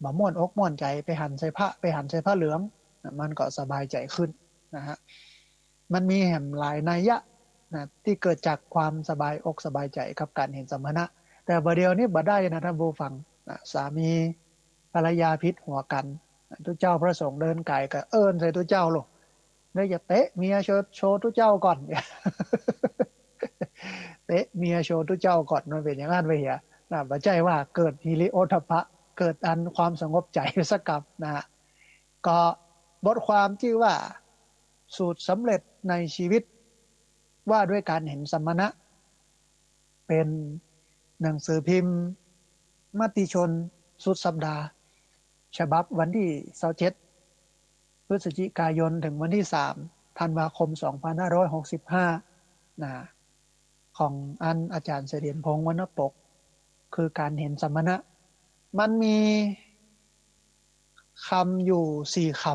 บ่ม่วนอกม่วนใจ๋ ไปหันใส่พระ ไปหันใส่ผ้าเหลือง นะ มันก็สบายใจ๋ขึ้นนะฮะ มันมีแหมหลายนัยยะนะ ตี้เกิดจากความสบายอกสบายใจ๋กับการเห็นสมณะ แต่บ่าเดี่ยวนี้บ่ได้นะท่านผู้ฟังนะ สามีภรรยาผิดหัวกั๋นนะ ตุ๊เจ้าพระสงฆ์เดินก๋ายก็เอิ้นใส่ตุ๊เจ้าลูก เดี๋ยวจะเตะเมียโชว์ โชว์ตุ๊เจ้าก่อน เตะเมียโชว์ตุ๊เจ้าก่อน มันเป๋นอย่างนั้นไปเหีย นะ บ่ใจ้ว่าเกิดหิริโอตตัปปะ เกิดอันความสงบใจ๋สักกำนะฮะ ก็บทความจื้อว่า สูตรสำเร็จในชีวิตว่าด้วยการเห็นสมณะ เป๋นหนังสือพิมพ์มติชนสุดสัปดาห์ ฉบับวันตี้ซาวเจ็ด พฤศจิกายน เถิงวันตี้สาม ธันวาคม สองพันห้าร้อยหกสิบห้า นะ ของอันอาจ๋ารย์เสถียรพงษ์ วรรณปก คือการเห็นสมณะ มันมีกำอยู่สี่กำ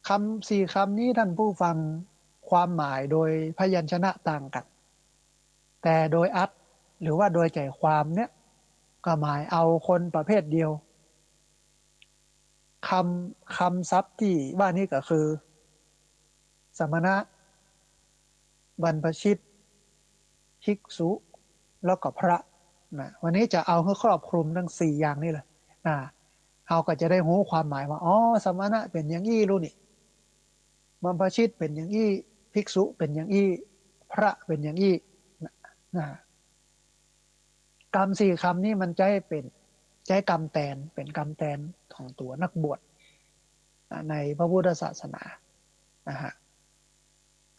กำสี่กำนี้ท่านผู้ฟัง ความหมายโดยพยัญชนะต่างกั๋น แต่โดยอรรถ หรือว่าโดยใจ๋ความเนี่ย ก็หมายเอาคนประเภทเดียว กำ กำศัพท์ตี้ว่านี้ก็คือ สมณะ บรรพชิต ภิกษุ แล้วก็พระ นะ วันนี้จะเอาหื้อครอบคลุมตังสี่อย่างนี้เลย นะ เฮาก็จะได้ฮู้ความหมายว่า อ๋อ สมณะเป๋นอย่างอี้ลูกนี่ บรรพชิตเป๋นอย่างอี้ ภิกษุเป๋นอย่างอี้ พระเป๋นอย่างอี้ นะ นะ กำสี่กำนี้มันใจ๊เป๋น ใจ๊กำแตน เป๋นกำแตนของตั๋วนักบวช นะ ในพระพุทธศาสนา นะฮะ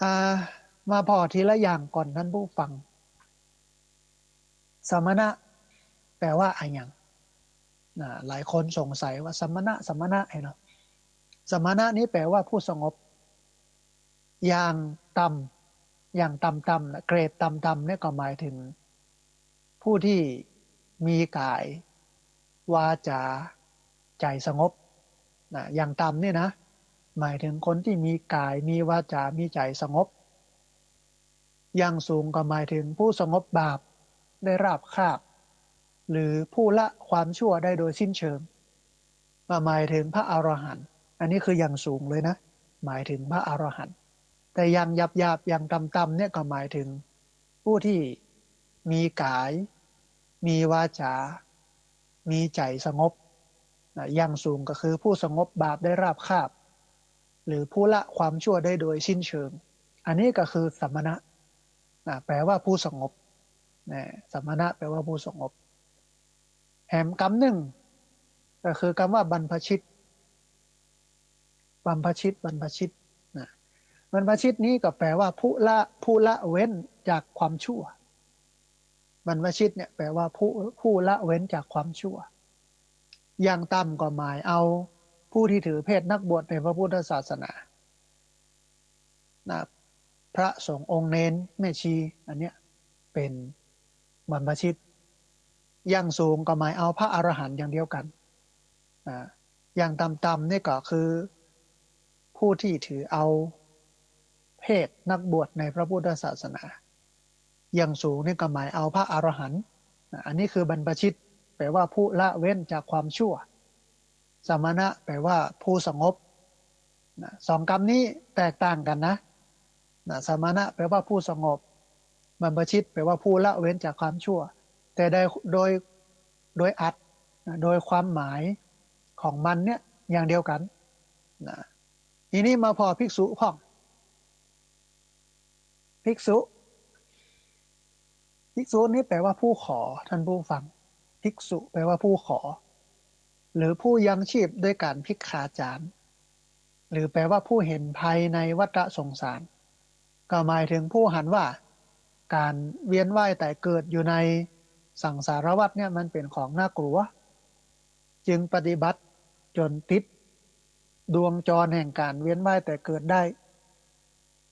อ่า มาผ่อทีละอย่างก่อนท่านผู้ฟัง สมณะแปลว่าอะหยัง นะ หลายคนสงสัยว่าสมณะ สมณะ ไอ้เนาะ สมณะนี้แปลว่าผู้สงบ อย่างต่ำ อย่างต่ำๆ นะ เกรดต่ำๆ เนี่ยก็หมายถึงผู้ที่มีกาย วาจา ใจสงบ นะ อย่างต่ำเนี่ยนะ หมายถึงคนที่มีกาย มีวาจา มีใจสงบ อย่างสูงก็หมายถึงผู้สงบบาป ได้ราบคาบ หรือผู้ละความชั่วได้โดยสิ้นเชิง ก็หมายถึงพระอรหันต์ อันนี้คืออย่างสูงเลยนะ หมายถึงพระอรหันต์ แต่อย่างหยาบๆ อย่างต่ำๆ เนี่ยก็หมายถึงผู้ที่มีกาย มีวาจา มีใจสงบ นะ อย่างสูงก็คือผู้สงบบาปได้ราบคาบ หรือผู้ละความชั่วได้โดยสิ้นเชิง อันนี้ก็คือสมณะ นะ แปลว่าผู้สงบ นะ สมณะแปลว่าผู้สงบ แหมกำนึ่ง ก็คือกำว่าบรรพชิต บรรพชิต บรรพชิต นะ บรรพชิตนี้ก็แปลว่าผู้ละ ผู้ละเว้นจากความชั่ว บรรพชิตเนี่ยแปลว่าผู้ ผู้ละเว้นจากความชั่ว อย่างต่ำก็หมายเอาผู้ที่ถือเพศนักบวชในพระพุทธศาสนา นะ พระสงฆ์องค์เณรแม่ชี อันเนี้ยเป็นบรรพชิต อย่างสูงก็หมายเอาพระอรหันต์อย่างเดียวกัน นะ อย่างต่ำๆ นี่ก็คือผู้ที่ถือเอาเพศนักบวชในพระพุทธศาสนา อย่างสูงนี่ก็หมายเอาพระอรหันต์ นะ อันนี้คือบรรพชิต แปลว่าผู้ละเว้นจากความชั่ว สมณะแปลว่าผู้สงบ นะ สองกำนี้แตกต่างกันนะ นะ สมณะแปลว่าผู้สงบ บรรพชิตแปลว่าผู้ละเว้นจากความชั่ว แต่โดย โดย โดยอัตถ์ นะ โดยความหมายของมันเนี่ยอย่างเดียวกัน นะ ทีนี้มาผ่อภิกษุพ่อง ภิกษุ ภิกษุนี้แปลว่าผู้ขอ ท่านผู้ฟัง ภิกษุแปลว่าผู้ขอ หรือผู้ยังชีพด้วยการภิกขาจาร หรือแปลว่าผู้เห็นภัยในวัฏสงสาร ก็หมายถึงผู้หันว่าการเวียนว่ายตายเกิดอยู่ในสังสารวัฏเนี่ยมันเป็นของน่ากลัว จึงปฏิบัติจนติดดวงจรแห่งการเวียนว่ายตายเกิดได้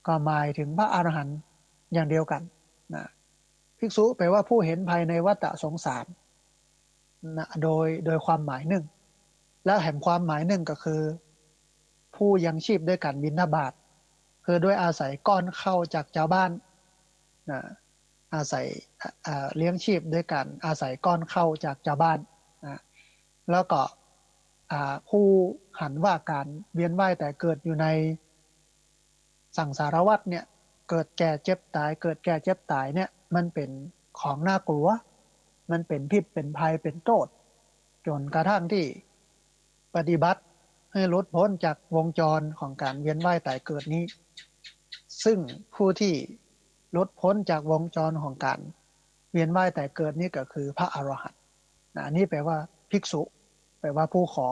ก็หมายถึงพระอรหันต์อย่างเดียวกัน นะ ภิกษุแปลว่าผู้เห็นภัยในวัฏสงสาร นะ โดย โดยความหมายนึ่ง แล้วแหมความหมายนึ่งก็คือ ผู้ยังชีพด้วยการบิณฑบาต คือด้วยอาศัยก้อนข้าวจากจาวบ้าน นะ อาศัย เอ่อ เลี้ยงชีพด้วยการอาศัยก้อนข้าวจากจาวบ้าน นะ แล้วก็ อ่า ผู้หันว่าการเวียนว่ายตายเกิดอยู่ในสังสารวัฏเนี่ย เกิดแก่เจ็บตาย เกิดแก่เจ็บตายเนี่ย มันเป็นของน่ากลัว มันเป็นพิษเป็นภัยเป็นโทษ จนกระทั่งที่ปฏิบัติให้หลุดพ้นจากวงจรของการเวียนว่ายตายเกิดนี้ ซึ่งผู้ที่หลุดพ้นจากวงจรของการเวียนว่ายตายเกิดนี้ก็คือพระอรหันต์ นะ อันนี้แปลว่าภิกษุ แปลว่าผู้ขอ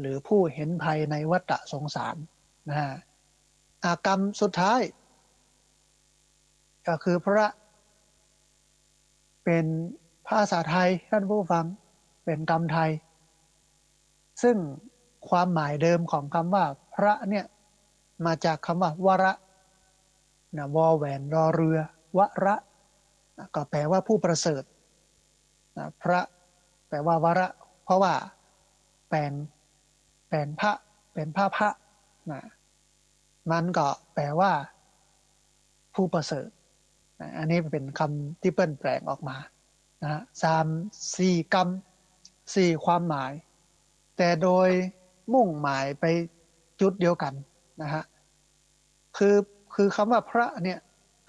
หรือผู้เห็นภัยในวัฏสงสาร นะฮะ อ่ะ กำสุดท้าย ก็คือพระ เป็นภาษาไทย ท่านผู้ฟัง เป็นกำไทย ซึ่งความหมายเดิมของคำว่าพระเนี่ย มาจากคำว่าวระ นะ วอแหวนรอเรือ วระ นะ ก็แปลว่าผู้ประเสริฐ นะ พระ แปลว่าวระ เพราะว่าแป๋ง แป๋งพระ เป๋นพระพระ นะ มันก็แปลว่าผู้ประเสริฐ นะ อันนี้เป็นกำตี้เปิ้นแป๋งออกมา นะฮะ สาม สี่กำ สี่ความหมาย แต่โดยมุ่งหมายไปจุดเดียวกัน นะฮะ คือ คือคำว่าพระเนี่ย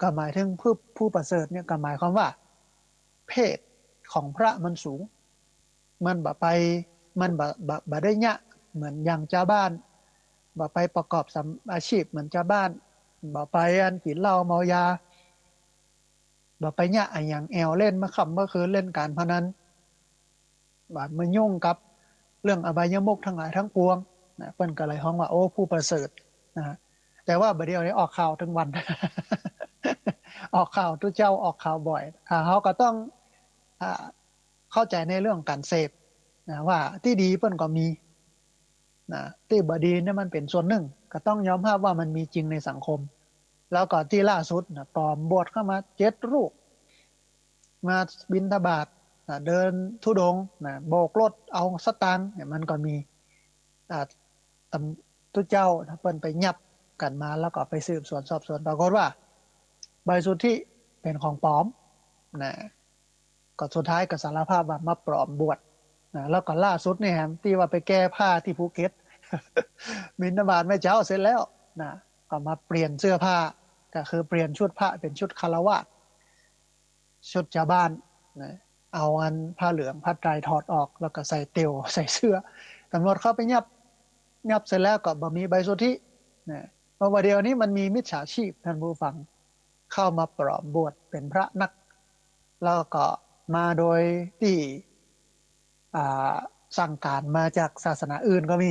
ก็หมายถึงผู้ ผู้ประเสริฐเนี่ย ก็หมายความว่า เพศของพระมันสูง มันบ่ไป มันบ่ บ่ บ่ได้เยียะเหมือนอย่างจาวบ้าน บ่ไปประกอบสำ อาชีพเหมือนจาวบ้าน บ่ไปอันกิ๋นเหล้าเมายา บ่ไปเยียะอะหยังแอ่วเล่นเมื่อค่ำเมื่อคืน เล่นก๋านพนัน บ่มายุ่งกับเรื่องอบายมุขทั้งหลายทั้งปวง นะ เปิ้นก็เลยฮ้องว่า โอ้ ผู้ประเสริฐ นะ แต่ว่าบ่าเดี่ยวนี้ออกข่าวตึงวัน ออกข่าวตุ๊เจ้า ออกข่าวบ่อย อ่า เฮาก็ต้อง อ่า เข้าใจ๋ในเรื่องก๋านเสพ นะ ว่าตี้ดีเปิ้นก็มี นะ ตี้บ่ดีเนี่ยมันเป๋นส่วนนึ่ง ก็ต้องยอมฮับว่ามันมีจริงในสังคม แล้วก็ตี้ล่าสุดนะ ปลอมบวชเข้ามาเจ็ดรูป มาบิณฑบาตนะ เดินธุดงค์นะ โบกรถเอาสตางค์เนี่ย มันก็มี อ่า ตำ ตุ๊เจ้านะ เปิ้นไปยับกั๋นมา แล้วก็ไปสืบสวนสอบสวน ปรากฏว่า ใบสุทธิเป๋นของปลอมนะ ก็สุดท้ายก็สารภาพว่ามาปลอมบวชนะ แล้วก็ล่าสุดนี่แหม ตี้ว่าไปแก้ผ้าตี้ภูเก็ต บิณฑบาตแม่เจ๊าเสร็จแล้วนะ ก็มาเปลี่ยนเสื้อผ้า ก็คือเปลี่ยนชุดพระเป๋นชุดฆราวาส ชุดจาวบ้านนะ เอาอันผ้าเหลืองผ้าไตรถอดออก แล้วก็ใส่เตี่ยว ใส่เสื้อ ตำรวจเข้าไปยับ ยับเสร็จแล้วก็บ่มีใบสุทธินะ เพราะว่าเดี๋ยวนี้มันมีมิจฉาชีพ ท่านผู้ฟัง เข้ามาปลอมบวชเป๋นพระนัก แล้วก็มาโดยตี้ อ่า สั่งก๋านมาจากศาสนาอื่นก็มี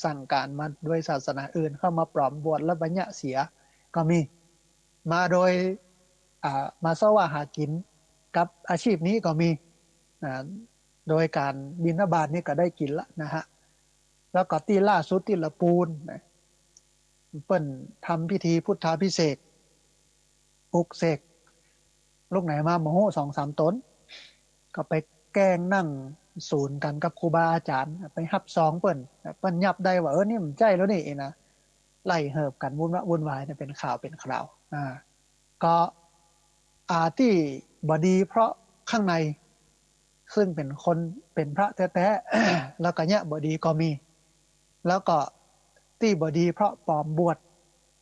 สั่งก๋านมาโดยศาสนาอื่น เข้ามาปลอมบวชแล้วบ่เยียะเสียก็มี มาโดย อ่า มาเซาะว่าหากิ๋นกับอาชีพนี้ก็มี อ่า โดยก๋านบิณฑบาตนี่ก็ได้กิ๋นละนะฮะ แล้วก็ตี้ล่าสุดตี้ละปูนนะ เปิ้นทำพิธีพุทธาภิเษก ปลุกเสกลูกไหนมาบ่ฮู้ สองสามต๋น ก็ไปแกล้งนั่งสูนกั๋นกับครูบาอาจ๋ารย์ ไปฮับซองเปิ้น เปิ้นยับได้ว่า เออ นี่มันใจ้แล้วนี่นะ ไล่เหิบกั๋นวุ่นวะวุ่นวายเนี่ย เป๋นข่าวเป๋นคราว อ่า ก็ อ่า ตี้บ่ดีเพราะข้างใน ซึ่งเป๋นคน เป๋นพระแต๊ๆ แล้วก็เยียะบ่ดีก็มี แล้วก็ตี้บ่ดีเพราะปลอมบวช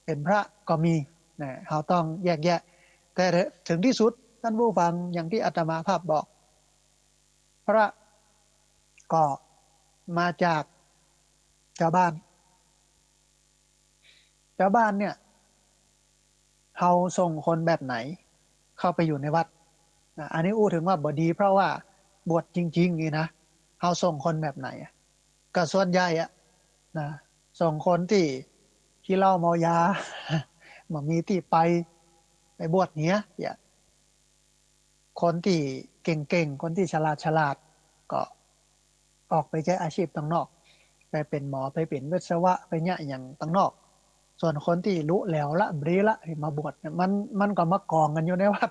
เป๋นพระก็มีนะ เฮาต้องแยกแยะ แต่เถิงตี้สุด ท่านผู้ฟัง อย่างตี้อาตมาภาพบอก พระก็มาจากจาวบ้าน จาวบ้านเนี่ย เฮาส่งคนแบบไหนเข้าไปอยู่ในวัดนะ อันนี้อู้เถิงว่าบ่ดีเพราะว่าบวชจริงๆ นี่นะ เฮาส่งคนแบบไหนอะ ก็ส่วนใหญ่อะนะ ส่งคนตี้ขี้เหล้าเมายา บ่มีตี้ไป ไปบวชเหีย เหีย คนตี้เก่งๆ คนตี้ฉลาดๆ ก็ออกไปใจ๊อาชีพตังนอก ไปเป๋นหมอ ไปเป๋นวิศวะ ไปเยียะหยังตังนอก ส่วนคนตี้ลุแหลวละ บ่ดีละ มาบวชเนี่ย มัน มันก็มากองกั๋นอยู่ในวัด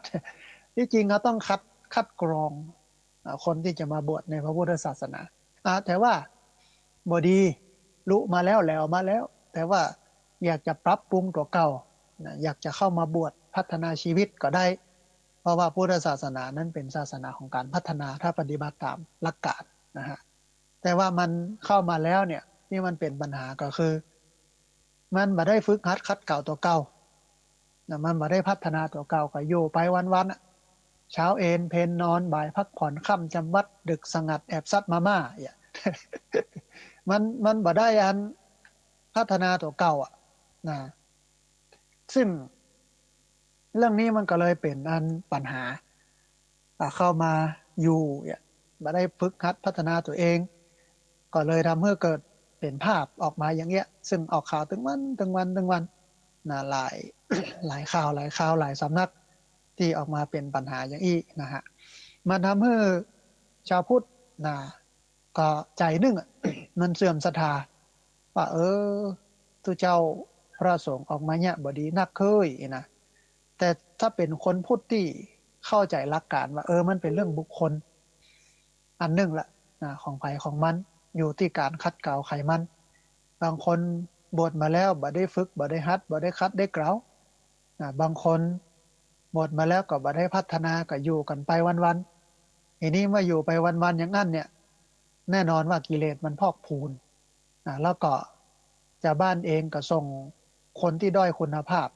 ตี้จริงเฮาต้องคัด คัดกรอง อ่า คนตี้จะมาบวชในพระพุทธศาสนา อ่า แต่ว่าบ่ดี ลุมาแล้ว แหลวมาแล้ว แต่ว่าอยากจะปรับปรุงตั๋วเก่านะ อยากจะเข้ามาบวชพัฒนาชีวิตก็ได้ เพราะว่าพุทธศาสนานั้นเป๋นศาสนาของก๋านพัฒนา ถ้าปฏิบัติต๋ามหลักก๋านนะฮะ แต่ว่ามันเข้ามาแล้วเนี่ย ตี้มันเป๋นปัญหาก็คือ มันบ่ได้ฝึกหัดขัดเกลาตั๋วเก่านะ มันบ่ได้พัฒนาตั๋วเก่า ก็อยู่ไปวันๆ อะ เช้าเอนเพลนอน บ่ายพักผ่อน ค่ำจำวัด ดึกสงัด แอบซัดมาม่า เหีย มัน มันบ่ได้อันพัฒนาตั๋วเก่าอะนะ ซึ่งเรื่องนี้มันก็เลยเป๋นอันปัญหา อ่ะ เข้ามาอยู่เนี่ย บ่ได้ฝึกหัดพัฒนาตั๋วเอง ก็เลยทำหื้อเกิดเป๋นภาพออกมาอย่างเงี้ย ซึ่งออกข่าวตึงวัน ตึงวัน ตึงวัน นะ หลาย หลายข่าว หลายข่าว หลายสำนัก ตี้ออกมาเป๋นปัญหาอย่างอี้นะฮะ มันทำหื้อชาวพุทธนะ ก็ใจ๋นึ่งอะ มันเสื่อมศรัทธา ว่า เออ ตุ๊เจ้าพระสงฆ์ออกมาเยียะบ่ดีนักเค้ยนะ แต่ถ้าเป๋นคนพุทธตี้เข้าใจ๋หลักก๋านว่า เออ มันเป๋นเรื่องบุคคลอันนึ่งละนะ ของใผของมัน อยู่ตี้ก๋านขัดเกลาใผมัน บางคนบวชมาแล้วบ่ได้ฝึก บ่ได้หัด บ่ได้ขัดได้เกลานะ บางคนบวชมาแล้วก็บ่ได้พัฒนา ก็อยู่กั๋นไปวันๆ ทีนี้เมื่ออยู่ไปวันๆ อย่างนั้นเนี่ย แน่นอนว่ากิเลสมันพอกพูนนะ แล้วก็จาวบ้านเองก็ส่งคนตี้ด้อยคุณภาพ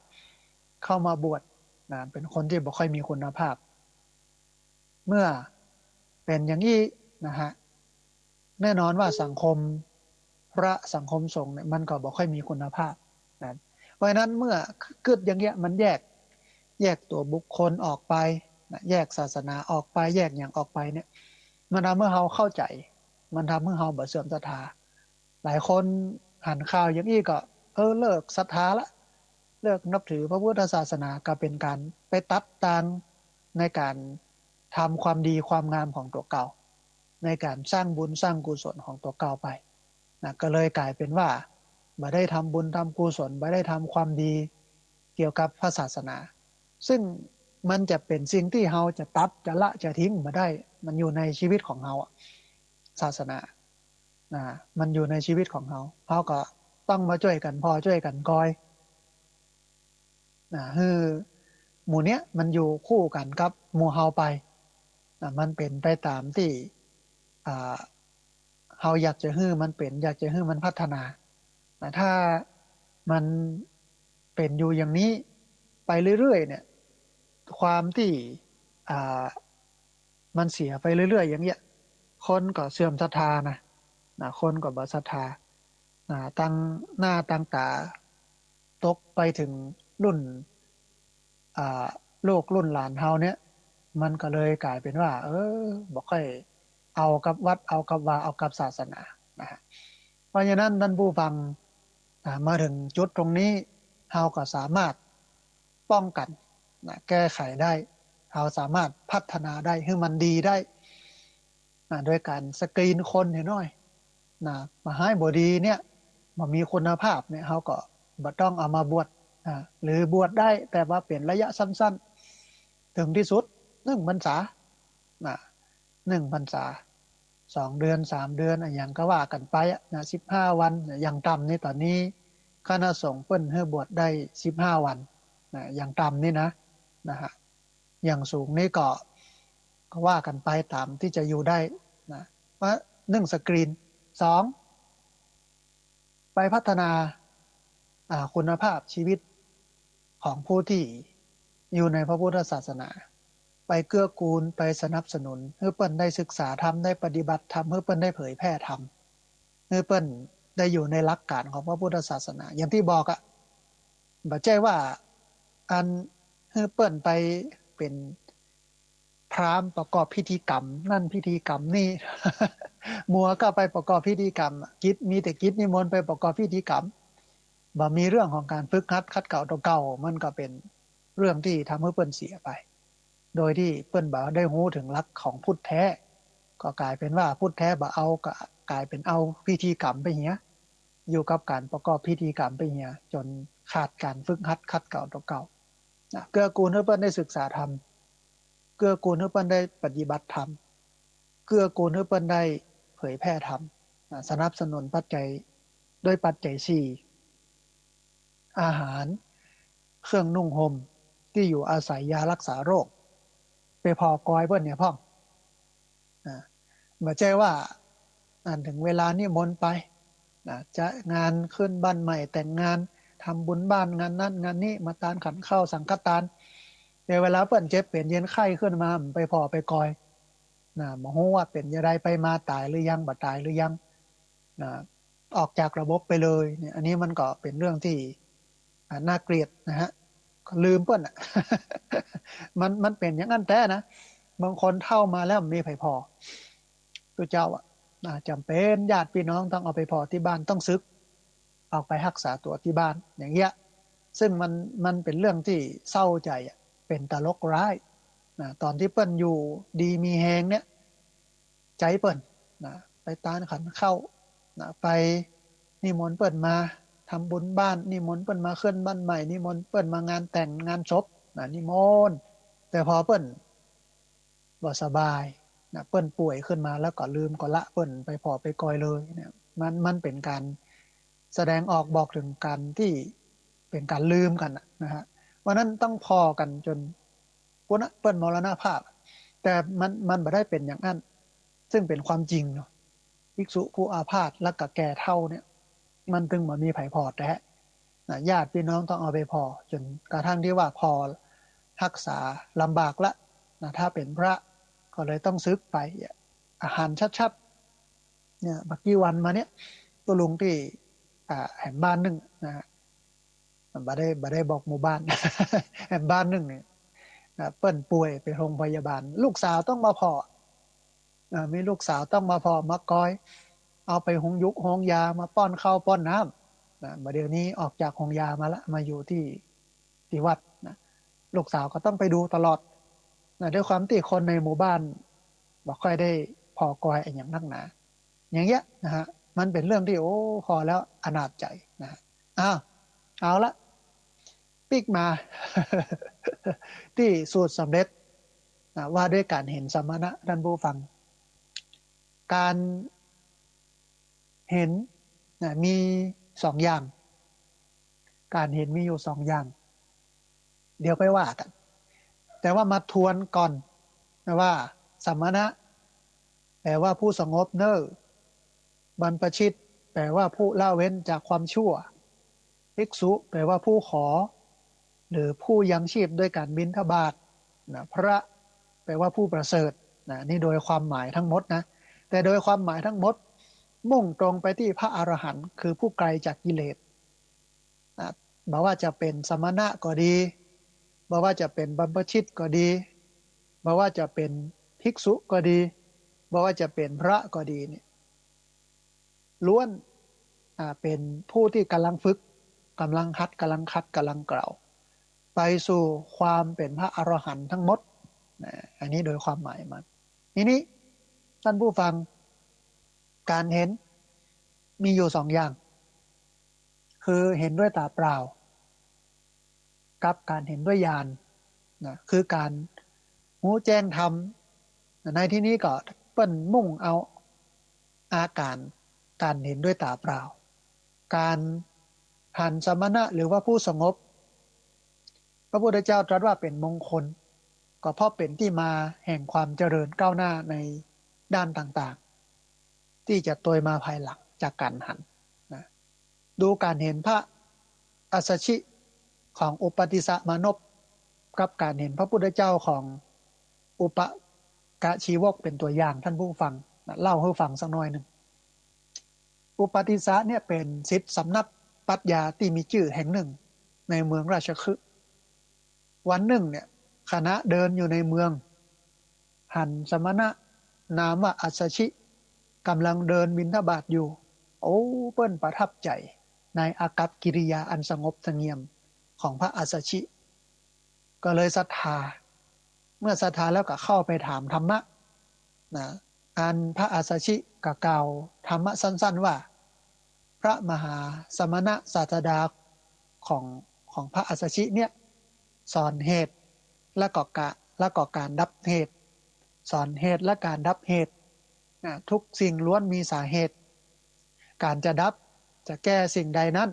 เข้ามาบวชนะ เป๋นคนตี้บ่ค่อยมีคุณภาพ เมื่อเป๋นอย่างอี้นะฮะ แน่นอนว่าสังคมพระสังคมสงฆ์เนี่ย มันก็บ่ค่อยมีคุณภาพนะ เพราะฉะนั้นเมื่อกึ๊ดอย่างเงี้ย มันแยก แยกตั๋วบุคคลออกไปนะ แยกศาสนาออกไป แยกหยังออกไปเนี่ย มันทำหื้อเฮาเข้าใจ๋ มันทำหื้อเฮาบ่เสื่อมศรัทธา หลายคนหันข่าวอย่างอี้ก็ เออ เลิกศรัทธาละ เลิกนับถือพระพุทธศาสนา ก็เป๋นก๋านไปตัดตางในก๋านทำความดีความงามของตั๋วเก่า ในก๋านสร้างบุญสร้างกุศลของตั๋วเก่าไปนะ ก็เลยก๋ายเป๋นว่า บ่ได้ทำบุญทำกุศล บ่ได้ทำความดีเกี่ยวกับพระศาสนา ซึ่งมันจะเป๋นสิ่งตี้เฮาจะตัด จะละ จะทิ้งบ่ได้ มันอยู่ในชีวิตของเฮาอะ ศาสนา นะ มันอยู่ในชีวิตของเฮา เฮาก็ต้องมาจ้วยกั๋นผ่อจ้วยกั๋นกอย นะ หื้อหมู่เนี้ยมันอยู่คู่กั๋นกับหมู่เฮาไป นะ มันเป๋นไปต๋ามตี้ อ่า เฮาอยากจะหื้อมันเป๋น อยากจะหื้อมันพัฒนา นะ ถ้ามันเป๋นอยู่อย่างนี้ไปเรื่อยๆ เนี่ย ความตี้ อ่า มันเสียไปเรื่อยๆ อย่างเงี้ย คนก็เสื่อมศรัทธานะ นะ คนก็บ่ศรัทธา นะ ตั้งหน้าตั้งต๋า ตกไปเถิงรุ่น อ่า ลูกรุ่นหลานเฮาเนี่ย มันก็เลยก๋ายเป๋นว่า เออ บ่ค่อยเอากับวัด เอากับวา เอากับศาสนา นะฮะ เพราะฉะนั้นต้านผู้ฟัง อ่า มาเถิงจุดตรงนี้ เฮาก็สามารถป้องกั๋น นะ แก้ไขได้ เฮาสามารถพัฒนาได้ หื้อมันดีได้ นะ โดยก๋านสกรีนคนเหียหน้อย นะ บ่ฮ้ายบ่ดีเนี่ย บ่มีคุณภาพเนี่ย เฮาก็บ่ต้องเอามาบวช นะ หรือบวชได้ แต่ว่าเป๋นระยะสั้นๆ เถิงตี้สุด นึ่งพรรษา นะ นึ่งพรรษา สองเดือน สามเดือน อะหยังก็ว่ากั๋นไปอะ นะ สิบห้าวัน นะ อย่างต่ำนี่ต๋อนนี้คณะสงฆ์เปิ้นหื้อบวชได้สิบห้าวัน นะ อย่างต่ำนี่นะ นะฮะ อย่างสูงนี่ก็ ก็ว่ากั๋นไปต๋ามตี้จะอยู่ได้ นะ ว่านึ่งสกรีน สอง ไปพัฒนา อ่า คุณภาพชีวิตของผู้ตี้อยู่ในพระพุทธศาสนา ไปเกื้อกูล ไปสนับสนุน หื้อเปิ้นได้ศึกษาธรรม ได้ปฏิบัติธรรม หื้อเปิ้นได้เผยแผ่ธรรม หื้อเปิ้นได้อยู่ในหลักก๋านของพระพุทธศาสนา อย่างตี้บอกอะ บ่ใจ้ว่าอันหื้อเปิ้นไปเป๋นพราหมณ์ประกอบพิธีกรรมนั่นพิธีกรรมนี่ มัวก็ไปประกอบพิธีกรรม กิจ มีแต่กิจนิมนต์ไปประกอบพิธีกรรม บ่มีเรื่องของก๋านฝึกหัดขัดเกลาตั๋วเก่า มันก็เป๋นเรื่องตี้ทำหื้อเปิ้นเสียไป โดยตี้เปิ้นบ่ได้ฮู้เถิงหลักของพุทธแท้ ก็ก๋ายเป๋นว่าพุทธแท้บ่เอา ก็ก๋ายเป๋นเอาพิธีกรรมไปเหีย อยู่กับก๋านประกอบพิธีกรรมไปเหีย จ๋นขาดก๋านฝึกหัดขัดเกลาตั๋วเก่า นะ เกื้อกูลหื้อเปิ้นได้ศึกษาธรรม เกื้อกูลหื้อเปิ้นได้ปฏิบัติธรรม เกื้อกูลหื้อเปิ้นได้เผยแผ่ธรรม นะ สนับสนุนปัจจัย ด้วยปัจจัยสี่ อาหาร เครื่องนุ่งห่ม ตี้อยู่อาศัย ยารักษาโรค ไปผ่อกอยเปิ้นเนี่ยพ่อง นะ บ่ใจ้ว่า อันเถิงเวลานิมนต์ไป นะ จะงานขึ้นบ้านใหม่ แต่งงาน ทำบุญบ้าน งานนั้นงานนี้ มาตานขันข้าวสังฆตาน แต่เวลาเปิ้นเจ็บเป๋นเย็นไข้ขึ้นมา บ่ไปผ่อไปกอย นะ บ่ฮู้ว่าเป๋นจะใด ไปมาต๋ายหรือยัง บ่ต๋ายหรือยัง นะ ออกจากระบบไปเลยเนี่ย อันนี้มันก็เป๋นเรื่องตี้ อ่า น่าเกลียดนะฮะ ก็ลืมเปิ้นอะ มัน มันเป๋นอย่างนั้นแต๊นะ บางคนเฒ่ามาแล้วบ่มีใผผ่อ ตุ๊เจ้าอะ อ่า จ๋ำเป๋นญาติพี่น้องต้องเอาไปผ่อตี้บ้าน ต้องสึก ออกไปฮักษาตั๋วตี้บ้าน อย่างเงี้ย ซึ่งมัน มันเป๋นเรื่องตี้เศร้าใจ๋อะ เป๋นตลกร้าย นะ ต๋อนตี้เปิ้นอยู่ดีมีแฮงเนี่ย ใจ๋เปิ้น นะ ไปตานขันข้าว นะ ไปนิมนต์เปิ้นมาทำบุญบ้าน นิมนต์เปิ้นมาขึ้นบ้านใหม่ นิมนต์เปิ้นมางานแต่งงานศพ นะ นิมนต์ แต่ผ่อเปิ้นบ่สบาย นะ เปิ้นป่วยขึ้นมาแล้วก็ลืมก็ละ เปิ้นไปผ่อไปกอยเลยเนี่ย มัน มันเป๋นก๋านแสดงออกบอกเถิงก๋านตี้เป๋นก๋านลืมกั๋นน่ะ นะฮะ เพราะนั้นต้องผ่อกั๋นจ๋น ปุ้นน่ะ เปิ้นมรณภาพ แต่มัน มันบ่ได้เป๋นอย่างนั้น ซึ่งเป๋นความจริงเนาะ ภิกษุผู้อาพาธแล้วก็แก่เฒ่าเนี่ย มันตึงบ่มีใผผ่อแต๊ นะ ญาติพี่น้องต้องเอาไปผ่อ จ๋นกระทั่งตี้ว่าผ่อฮักษาลำบากละ นะ ถ้าเป๋นพระก็เลยต้องสึกไป อาหารชัดๆ เนี่ย บ่กี่วันมาเนี่ย ตุ๊ลุงตี้ อ่า แหมบ้านนึ่งนะฮะ บ่ได้ บ่ได้บอกหมู่บ้าน แหมบ้านนึ่งเนี่ย นะ เปิ้นป่วยไปโฮงพยาบาล ลูกสาวต้องมาผ่อ อ่า มีลูกสาวต้องมาผ่อมากอย เอาไปโฮงยุกโฮงยา มาป้อนข้าวป้อนน้ำ นะ บ่าเดี่ยวนี้ออกจากโฮงยามาละ มาอยู่ตี้ ตี้วัด นะ ลูกสาวก็ต้องไปดูตลอด นะ ด้วยความตี้คนในหมู่บ้านบ่ค่อยได้ผ่อกอยอะหยังนักหนา อย่างเงี้ยนะฮะ มันเป๋นเรื่องตี้ โอ้ ฟังแล้วอนาถใจ๋นะ อ้าว เอาละ ปิ๊กมา ตี้สูตรสำเร็จนะ ว่าด้วยก๋านเห็นสมณะ ท่านผู้ฟัง ก๋านเห็นนะ มีสองอย่าง ก๋านเห็นมีอยู่สองอย่าง เดี๋ยวไปว่ากั๋น แต่ว่ามาทวนก่อนนะว่า สมณะ แป๋ว่าผู้สงบเน่อ บรรพชิต แป๋ว่าผู้ละเว้นจากความชั่ว ภิกษุ แป๋ว่าผู้ขอ หรือผู้ยังชีพด้วยก๋านบิณฑบาตนะ พระ แป๋ว่าผู้ประเสริฐนะ นี่โดยความหมายทั้งหมดนะ แต่โดยความหมายทั้งหมด มุ่งตรงไปตี้พระอรหันต์ คือผู้ไกลจากกิเลส อ่ะ บ่ว่าจะเป๋นสมณะก็ดี บ่ว่าจะเป๋นบรรพชิตก็ดี บ่ว่าจะเป๋นภิกษุก็ดี บ่ว่าจะเป๋นพระก็ดีเนี่ย ล้วน อ่า เป๋นผู้ตี้ก่ำลังฝึก ก่ำลังหัด ก่ำลังขัด ก่ำลังเกลา ไปสู่ความเป๋นพระอรหันต์ทั้งหมดนะ อันนี้โดยความหมายมัน ทีนี้ ท่านผู้ฟัง ก๋านเห็นมีอยู่สองอย่าง คือเห็นด้วยต๋าเปล่า กับก๋านเห็นด้วยญาณนะ คือก๋านฮู้แจ้งธรรม ในตี้นี้ก็เปิ้นมุ่งเอาอาก๋าน ก๋านเห็นด้วยต๋าเปล่า ก๋านหันสมณะหรือว่าผู้สงบ พระพุทธเจ้าตรัสว่าเป๋นมงคล ก็เพราะเป๋นตี้มาแห่งความเจริญก้าวหน้าในด้านต่างๆ ตี้จะตวยมาภายหลังจากก๋านหันนะ ดูก๋านเห็นพระอัสสชิของอุปติสสะมานพ กับก๋านเห็นพระพุทธเจ้าของอุปกะชีวกเป๋นตั๋วอย่าง ท่านผู้ฟังนะ เล่าหื้อฟังสักหน้อยนึ่ง อุปติสสะเนี่ยเป๋นศิษย์สำนักปรัชญาตี้มีจื้อแห่งนึ่งในเมืองราชคฤห์ วันนึ่งเนี่ย ขณะเดินอยู่ในเมือง หันสมณะนามว่าอัสสชิ ก่ำลังเดินบิณฑบาตอยู่ โอ้ เปิ้นประทับใจ๋ในอากัปกิริยาอันสงบเสงี่ยมของพระอัสสชิ ก็เลยศรัทธา เมื่อศรัทธาแล้วก็เข้าไปถามธรรมะนะ อันพระอัสสชิก็กล่าวธรรมะสั้นๆ ว่า พระมหาสมณะศาสดาของ ของพระอัสสชิเนี่ย สอนเหตุ และก็กะ และก็ก๋านดับเหตุ สอนเหตุและก๋านดับเหตุนะ ทุกสิ่งล้วนมีสาเหตุ ก๋านจะดับ จะแก้สิ่งใดนั้น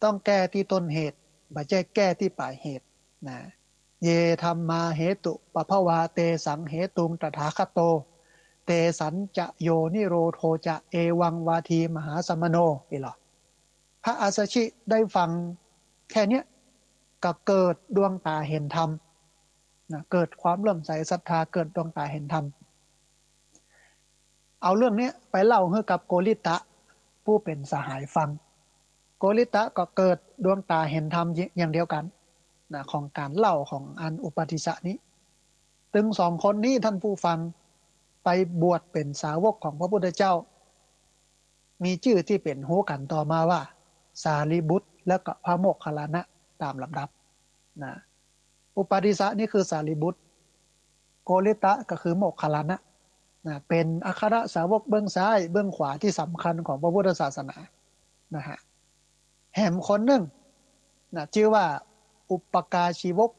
ต้องแก้ตี้ต้นเหตุ บ่ใจ้แก้ตี้ป๋ายเหตุนะ เย ธัมมา เหตุปะภะวา เต สัง เหตุง ตถาคโต เต สัญจะ โย นิโรโธ จะ เอวัง วาที มหาสมโณ นี่หละ พระอัสสชิได้ฟังแค่เนี้ย ก็เกิดดวงต๋าเห็นธรรมนะ เกิดความเลื่อมใสศรัทธา เกิดดวงต๋าเห็นธรรม เอาเรื่องเนี้ยไปเล่าหื้อกับโกริตะ ผู้เป๋นสหายฟัง โกริตะก็เกิดดวงต๋าเห็นธรรมอย่างเดียวกั๋นนะ ของก๋านเล่าของอันอุปติสสะนี้ ตึงสองคนนี้ ท่านผู้ฟัง ไปบวชเป๋นสาวกของพระพุทธเจ้า มีจื้อตี้เป๋นฮู้กั๋นต่อมาว่า สารีบุตร และก็พระโมคคัลลานะ ต๋ามลำดับนะ อุปติสสะนี่คือสารีบุตร โกริตะก็คือโมคคัลลานะนะ เป๋นอัครสาวกเบื้องซ้ายเบื้องขวาตี้สำคัญของพระพุทธศาสนานะฮะ แหมคนนึ่งนะ จื้อว่าอุปกาชีวก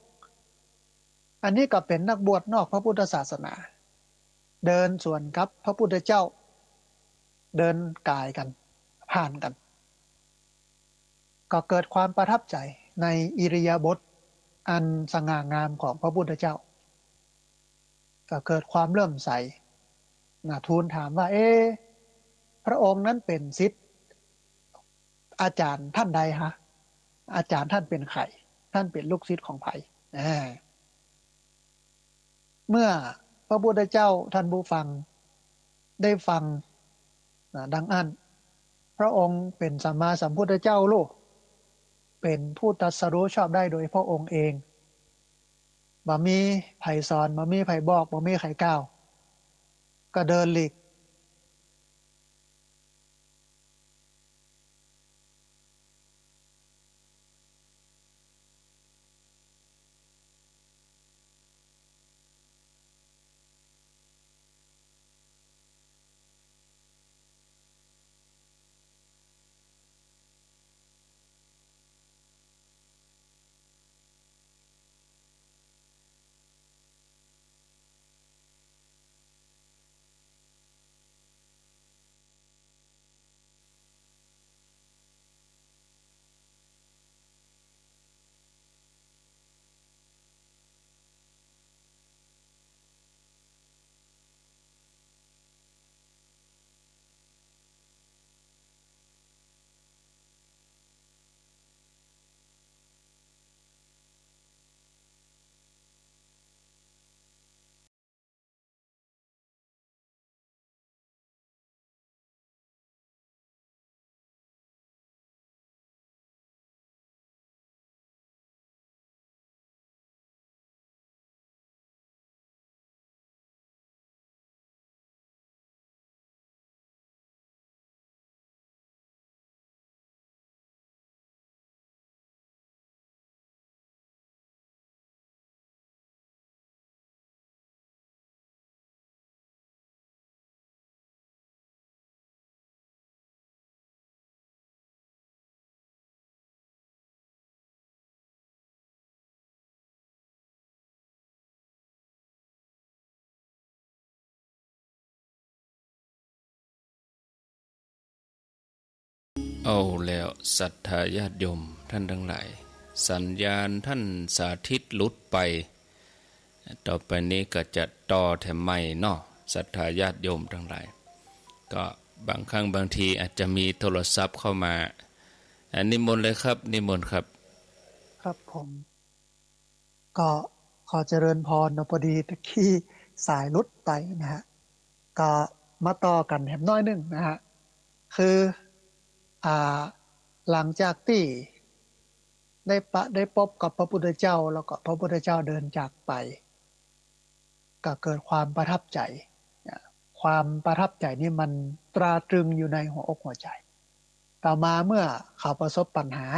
อันนี้ก็เป๋นนักบวชนอกพระพุทธศาสนา เดินสวนกับพระพุทธเจ้า เดินก๋ายกั๋น ผ่านกั๋น ก็เกิดความประทับใจ๋ในอิริยาบถอันสง่างามของพระพุทธเจ้า ก็เกิดความเลื่อมใสนะ ทูลถามว่า เอ๊ะ พระองค์นั้นเป๋นศิษย์อาจ๋ารย์ต้านใดฮะ อาจ๋ารย์ต้านเป๋นใผ ต้านเป๋นลูกศิษย์ของใผ อ่า เมื่อพระพุทธเจ้า ท่านผู้ฟัง ได้ฟังนะ ดังอั้น พระองค์เป๋นสัมมาสัมพุทธเจ้าลูก เป๋นผู้ตรัสรู้ชอบได้โดยพระองค์เอง บ่มีใผสอน บ่มีใผบอก บ่มีใผกล่าว ก็เดินหลีก เอาแล้วศรัทธาญาติโยมท่านทั้งหลาย สัญญาณท่านสาธิตหลุดไป ต่อไปนี้ก็จะต่อแถมใหม่เนาะ ศรัทธาญาติโยมทั้งหลาย ก็บางครั้งบางทีอาจจะมีโทรศัพท์เข้ามา อ่ะ นิมนต์เลยครับ นิมนต์ครับ ครับผม ก็ขอเจริญพรเนาะ พอดีตะกี้สายหลุดไปนะฮะ ก็มาต่อกั๋นแถมหน้อยนึ่งนะฮะ คือ อ่า หลังจากตี้ได้ปะ ได้ปบกับพระพุทธเจ้า แล้วก็พระพุทธเจ้าเดินจากไป ก็เกิดความประทับใจ๋ นะ ความประทับใจ๋นี่มันตราตรึงอยู่ในหัวอกหัวใจ๋ ต่อมาเมื่อเขาประสบปัญหา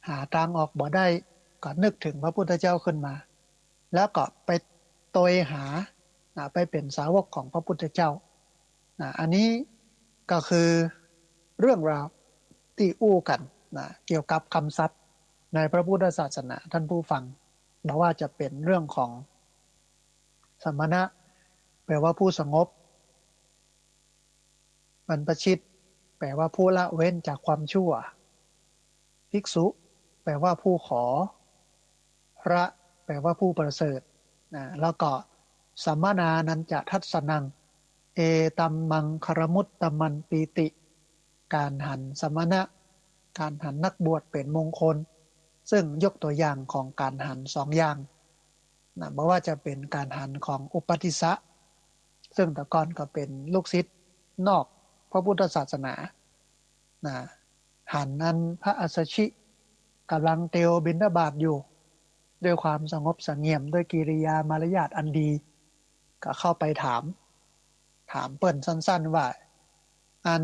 หาตางออกบ่ได้ ก็นึกถึงพระพุทธเจ้าขึ้นมา แล้วก็ไปโตยหา นะ ไปเป๋นสาวกของพระพุทธเจ้า นะ อันนี้ก็คือเรื่องราวตี้อู้กั๋น นะ เกี่ยวกับกำศัพท์ในพระพุทธศาสนา ท่านผู้ฟัง บ่ว่าจะเป๋นเรื่องของ สมณะ แปลว่าผู้สงบ บรรพชิต แปลว่าผู้ละเว้นจากความชั่ว ภิกษุ แปลว่าผู้ขอ พระ แปลว่าผู้ประเสริฐ นะ แล้วก็ สมณานัญจะทัสสนัง เอตัมมังคลมุตตมัง ปีติ ก๋านหันสมณะ ก๋านหันนักบวชเป๋นมงคล ซึ่งยกตัวอย่างของก๋านหันสองอย่าง นะ บ่ว่าจะเป๋นก๋านหันของอุปัฏฐิสสะ ซึ่งแต่ก่อนก็เป๋นลูกศิษย์นอกพระพุทธศาสนา นะ หันอันพระอัสสชิก๋ำลังเตียวบิณฑบาตอยู่ ด้วยความสงบเสงี่ยม ด้วยกิริยามารยาทอันดี ก็เข้าไปถาม ถามเปิ้นสั้นๆ ว่า อัน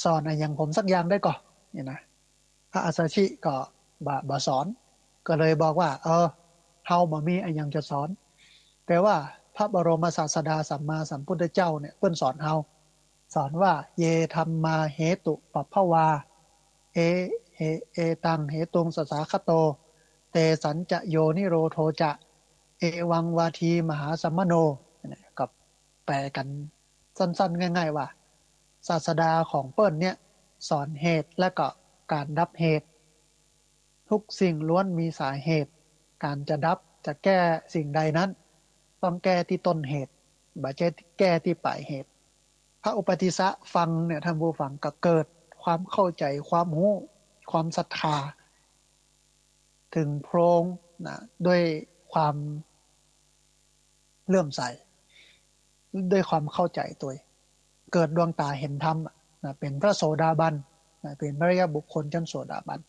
สอนอะหยังผมสักอย่างได้ก่อ เนี่ยนะ พระอัสสชิก็บ่ บ่สอน ก็เลยบอกว่า เออ เฮาบ่มีอะหยังจะสอน แต่ว่าพระบรมศาสดาสัมมาสัมพุทธเจ้าเนี่ย เปิ้นสอนเฮา สอนว่า เยธัมมาเหตุปัพพวา เอ เห เอตังเหตุงสสาคโต เตสัญจะโยนิโรโธจะ เอวังวาทีมหาสมโน เนี่ย ก็แปลกั๋น สั้นๆ ง่ายๆ ว่า ศาสดาของเปิ้นเนี่ย สอนเหตุและก็ก๋านดับเหตุ ทุกสิ่งล้วนมีสาเหตุ ก๋านจะดับจะแก้สิ่งใดนั้น ต้องแก้ตี้ต้นเหตุ บ่ใจ้แก้ตี้ป๋ายเหตุ พระอุปัฏฐิสสะฟังเนี่ย ท่านผู้ฟัง ก็เกิดความเข้าใจ๋ ความฮู้ ความศรัทธา เถิงโพรงนะ ด้วยความเลื่อมใส ด้วยความเข้าใจ๋ตวย เกิดดวงต๋าหันธรรมอะนะ เป๋นพระโสดาบันนะ เป๋นพระอริยบุคคลชั้นโสดาบัน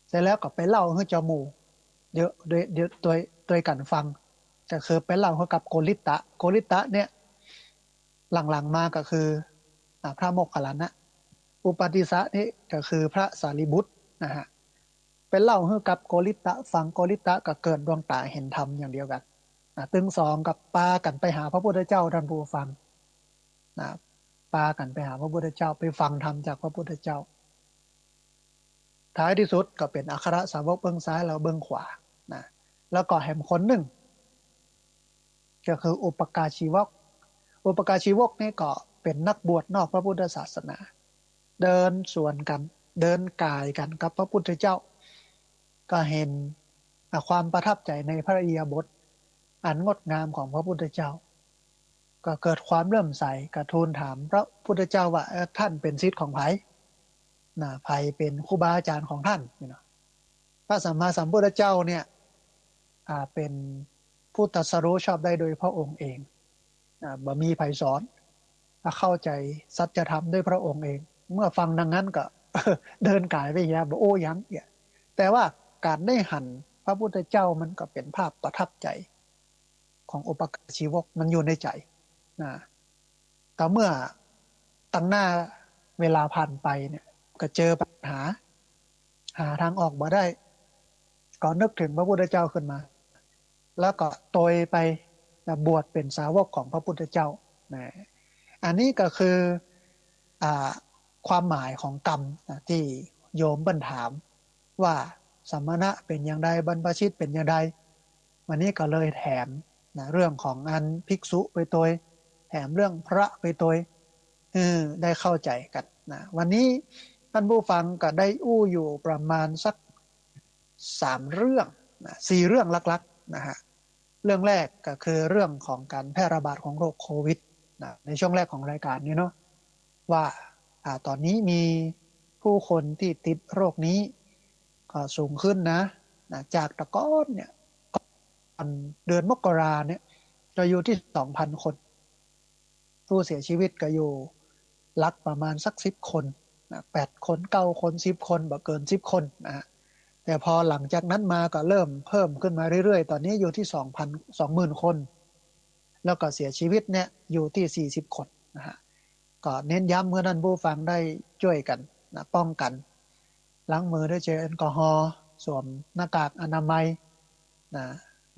เสร็จแล้วก็ไปเล่าหื้อเจ้าหมู่ เดี๋ยว เดี๋ยว เดี๋ยวตวย ตวยกั๋นฟัง ก็คือไปเล่าหื้อกับโกริตตะ โกริตตะเนี่ย หลังๆ มาก็คือ อ่า พระโมคคัลลานะ อุปัฏฐิสสะนี่ก็คือพระสารีบุตรนะฮะ ไปเล่าหื้อกับโกริตตะฟัง โกริตตะก็เกิดดวงต๋าหันธรรมอย่างเดียวกั๋นนะ ตึงสองก็ปากั๋นไปหาพระพุทธเจ้า ท่านผู้ฟังนะ ปากั๋นไปหาพระพุทธเจ้า ไปฟังธรรมจากพระพุทธเจ้า ท้ายตี้สุดก็เป๋นอัครสาวกเบื้องซ้ายและเบื้องขวานะ แล้วก็แหมคนนึ่ง ก็คืออุปกาชีวก อุปกาชีวกนี่ก็เป๋นนักบวชนอกพระพุทธศาสนา เดินสวนกั๋น เดินก๋ายกั๋นกับพระพุทธเจ้า ก็หัน อ่ะ ความประทับใจ๋ในพระอิริยาบถอันงดงามของพระพุทธเจ้า ก็เกิดความเลื่อมใส ก็ทูลถามพระพุทธเจ้าว่า เอ่อ ท่านเป๋นศิษย์ของใผ นะ ใผเป๋นครูบาอาจ๋ารย์ของท่าน นี่เนาะ พระสัมมาสัมพุทธเจ้าเนี่ย อ่า เป๋นผู้ตรัสรู้ชอบได้โดยพระองค์เอง อ่า บ่มีใผสอน อ่า เข้าใจ๋สัจธรรมด้วยพระองค์เอง เมื่อฟังดังนั้นก็ เดินก๋ายไปเหีย บ่อู้หยังเหีย แต่ว่าก๋านได้หันพระพุทธเจ้ามันก็เป๋นภาพประทับใจ๋ของอุปกาชีวก มันอยู่ในใจ๋นะ ก็เมื่อตังหน้าเวลาผ่านไปเนี่ย ก็เจอปัญหา หาตางออกบ่ได้ ก็นึกเถิงพระพุทธเจ้าขึ้นมา แล้วก็โตยไปนะ บวชเป๋นสาวกของพระพุทธเจ้านะ อันนี้ก็คือ อ่า ความหมายของกำนะ ตี้โยมเปิ้นถามว่าสมณะเป๋นอย่างใด บรรพชิตเป๋นอย่างใด วันนี้ก็เลยแถมนะ เรื่องของอันภิกษุไปตวย แถมเรื่องพระไปตวย เออ ได้เข้าใจ๋กั๋นนะ วันนี้ต้านผู้ฟังก็ได้อู้อยู่ประมาณสักสามเรื่องนะ สี่เรื่องหลักๆ นะฮะ เรื่องแรกก็คือเรื่องของก๋านแพร่ระบาดของโรคโควิดนะ ในช่วงแรกของรายก๋านนี้เนาะ ว่า อ่า ต๋อนนี้มีผู้คนตี้ติดโรคนี้ก็สูงขึ้นนะ นะ จากแต่ก่อนเนี่ย ก่อนเดือนมกราเนี่ย จะอยู่ตี้สองพันคน ผู้เสียชีวิตก็อยู่หลักประมาณสักสิบคนนะ แปดคน เก้าคน สิบคน บ่เกินสิบคนนะฮะ แต่พอหลังจากนั้นมาก็เริ่มเพิ่มขึ้นมาเรื่อยๆ ต๋อนนี้อยู่ตี้สองพัน สองหมื่นคน แล้วก็เสียชีวิตเนี่ยอยู่ตี้สี่สิบคนนะฮะ ก็เน้นย้ำหื้อต้านผู้ฟังได้จ้วยกั๋นนะ ป้องกั๋น ล้างมือด้วยเจลแอลกอฮอล์ สวมหน้ากากอนามัยนะ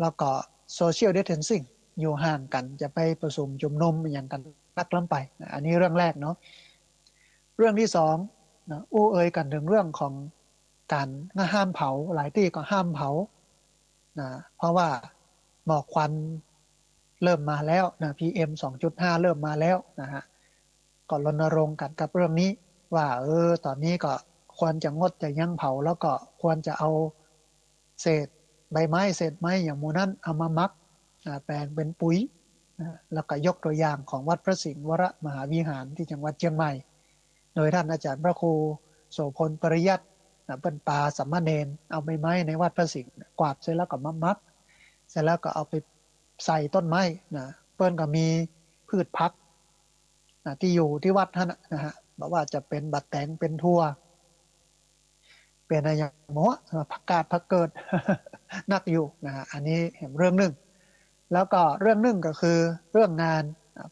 แล้วก็ social distancing อยู่ห่างกั๋น จะไปประสุมจุมนุมอะหยังกั๋นนักล้ำไปนะ อันนี้เรื่องแรกเนาะ เรื่องตี้สองนะ อู้เอ่ยกั๋นเถิงเรื่องของก๋านห้ามเผา หลายตี้ก็ห้ามเผานะ เพราะว่าหมอกควันเริ่มมาแล้วนะ PM สองจุดห้า เริ่มมาแล้วนะฮะ ก็รณรงค์กั๋นกับเรื่องนี้ ว่า เออ ต๋อนนี้ก็ควรจะงดจะยั้งเผา แล้วก็ควรจะเอาเศษใบไม้ เศษไม้อย่างหมู่นั้นเอามาหมัก อ่า แป๋งเป๋นปุ๋ย อ่า แล้วก็ยกตั๋วอย่างของวัดพระสิงห์วรมหาวิหารตี้จังหวัดเจียงใหม่ โดยต้านอาจ๋ารย์พระครูโสภณ ปริยัติ นะ เปิ้นปาสามเณร เอาใบไม้ในวัดพระสิงห์กวาดเสร็จแล้วก็มาหมัก เสร็จแล้วก็เอาไปใส่ต้นไม้นะ เปิ้นก็มีพืชผัก นะ ตี้อยู่ตี้วัดหั้นนะ นะฮะ บ่ว่าจะเป๋นบักแตง เป๋นถั่ว เป๋นอะหยังหมด ผักกาด ผักเกิด นักอยู่นะฮะ อันนี้เรื่องนึ่ง แล้วก็เรื่องนึ่งก็คือเรื่องงาน อ่า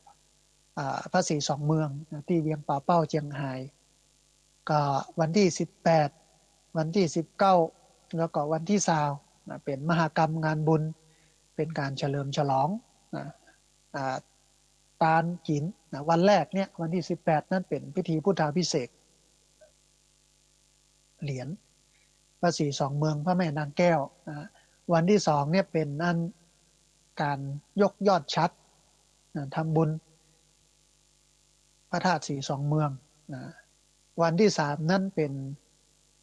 อ่า พระศรีสองเมืองนะ ตี้เวียงป่าเป้าเจียงฮาย ก็วันตี้สิบแปด วันตี้สิบเก้า แล้วก็วันตี้ซาวนะ เป๋นมหกรรมงานบุญ เป๋นก๋านเฉลิมฉลองนะ อ่า ตานกิ๋นนะ วันแรกเนี่ย วันตี้สิบแปด นั้นเป๋นพิธีพุทธาภิเษก เหรียญพระศรีสองเมือง พระแม่นางแก้วนะ วันตี้สองเนี่ยเป๋นอันก๋านยกยอดฉัตรนะ ทำบุญพระธาตุศรีสองเมืองนะ วันตี้สามนั้นเป๋น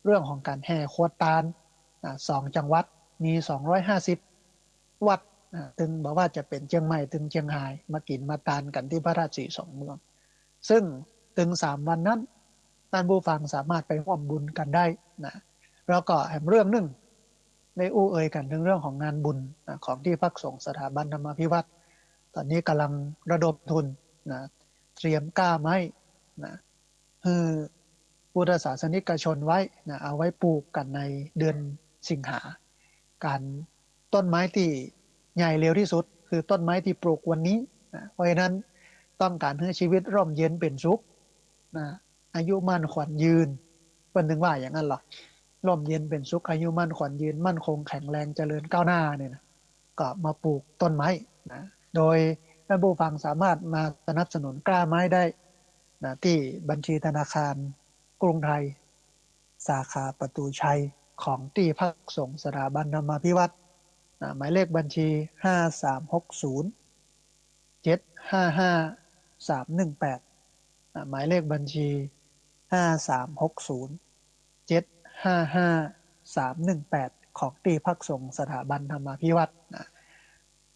เรื่องของก๋านแห่ครัวตานนะ สองจังหวัด มีสองร้อยห้าสิบวัดนะ ตึงบ่ว่าจะเป๋นเจียงใหม่ ตึงเจียงฮาย มากิ๋นมาตานกั๋นตี้พระธาตุศรีสองเมือง ซึ่งตึงสามวันนั้น ต้านผู้ฟังสามารถไปฮ่วมบุญกั๋นได้นะ แล้วก็แหมเรื่องนึ่ง ได้อู้เอ่ยกั๋นเถิงเรื่องของงานบุญนะ ของตี้พักสงฆ์สถาบันธรรมาภิวัฒน์ ต๋อนนี้ก่ำลังระดมทุนนะ เตรียมกล้าไม้นะ หื้อพุทธศาสนิกชนไว้นะ เอาไว้ปลูกกั๋นในเดือนสิงหา ก๋านต้นไม้ตี้ใหญ่เร็วตี้สุด คือต้นไม้ตี้ปลูกวันนี้นะ เพราะฉะนั้นต้องก๋านหื้อชีวิตร่มเย็นเป๋นสุขนะ อายุมั่นขวัญยืน เปิ้นตึงว่าอย่างนั้นเหรอ ร่มเย็นเป๋นสุข อายุมั่นขวัญยืน มั่นคงแข็งแรง เจริญก้าวหน้าเนี่ยนะ ก็มาปลูกต้นไม้นะ โดยต้านผู้ฟังสามารถมาสนับสนุนกล้าไม้ได้นะ ตี้บัญชีธนาคารกรุงไทย สาขาประตูชัย ของตี้พักสงฆ์สถาบันธรรมาภิวัฒน์นะ หมายเลขบัญชี ห้าสามหกศูนย์ เจ็ดห้าห้า สามหนึ่งแปด นะ หมายเลขบัญชี ห้าสามหกศูนย์ เจ็ดห้าห้า สามหนึ่งแปด ของตี้พักสงฆ์สถาบันธรรมาภิวัฒน์นะ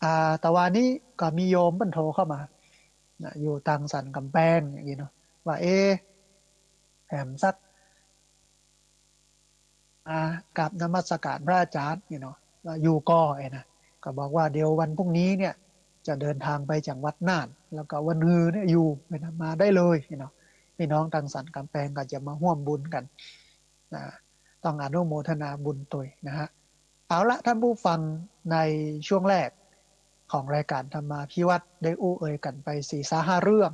อ่า ตะวานี้ก็มีโยมเปิ้นโทรเข้ามานะ อยู่ตางสันก๋ำแปงอย่างนี้เนาะ ว่า เอ๊ะ แหมสัก อ่า กราบนมัสการพระอาจารย์นี่เนาะ ว่าอยู่ก่อไอ้นะ ก็บอกว่าเดี๋ยววันพรุ่งนี้เนี่ย จะเดินทางไปจังหวัดน่าน แล้วก็วันฮือเนี่ยอยู่ไอ้นะ มาได้เลยนี่เนาะ พี่น้องตางสันก๋ำแปงก็จะมาฮ่วมบุญกั๋นนะ ต้องอนุโมทนาบุญตวยนะฮะ เอาละท่านผู้ฟัง ในช่วงแรกของรายการธรรมาภิวัฒน์ ได้อู้เอ่ยกั๋นไปสี่ซาห้าเรื่อง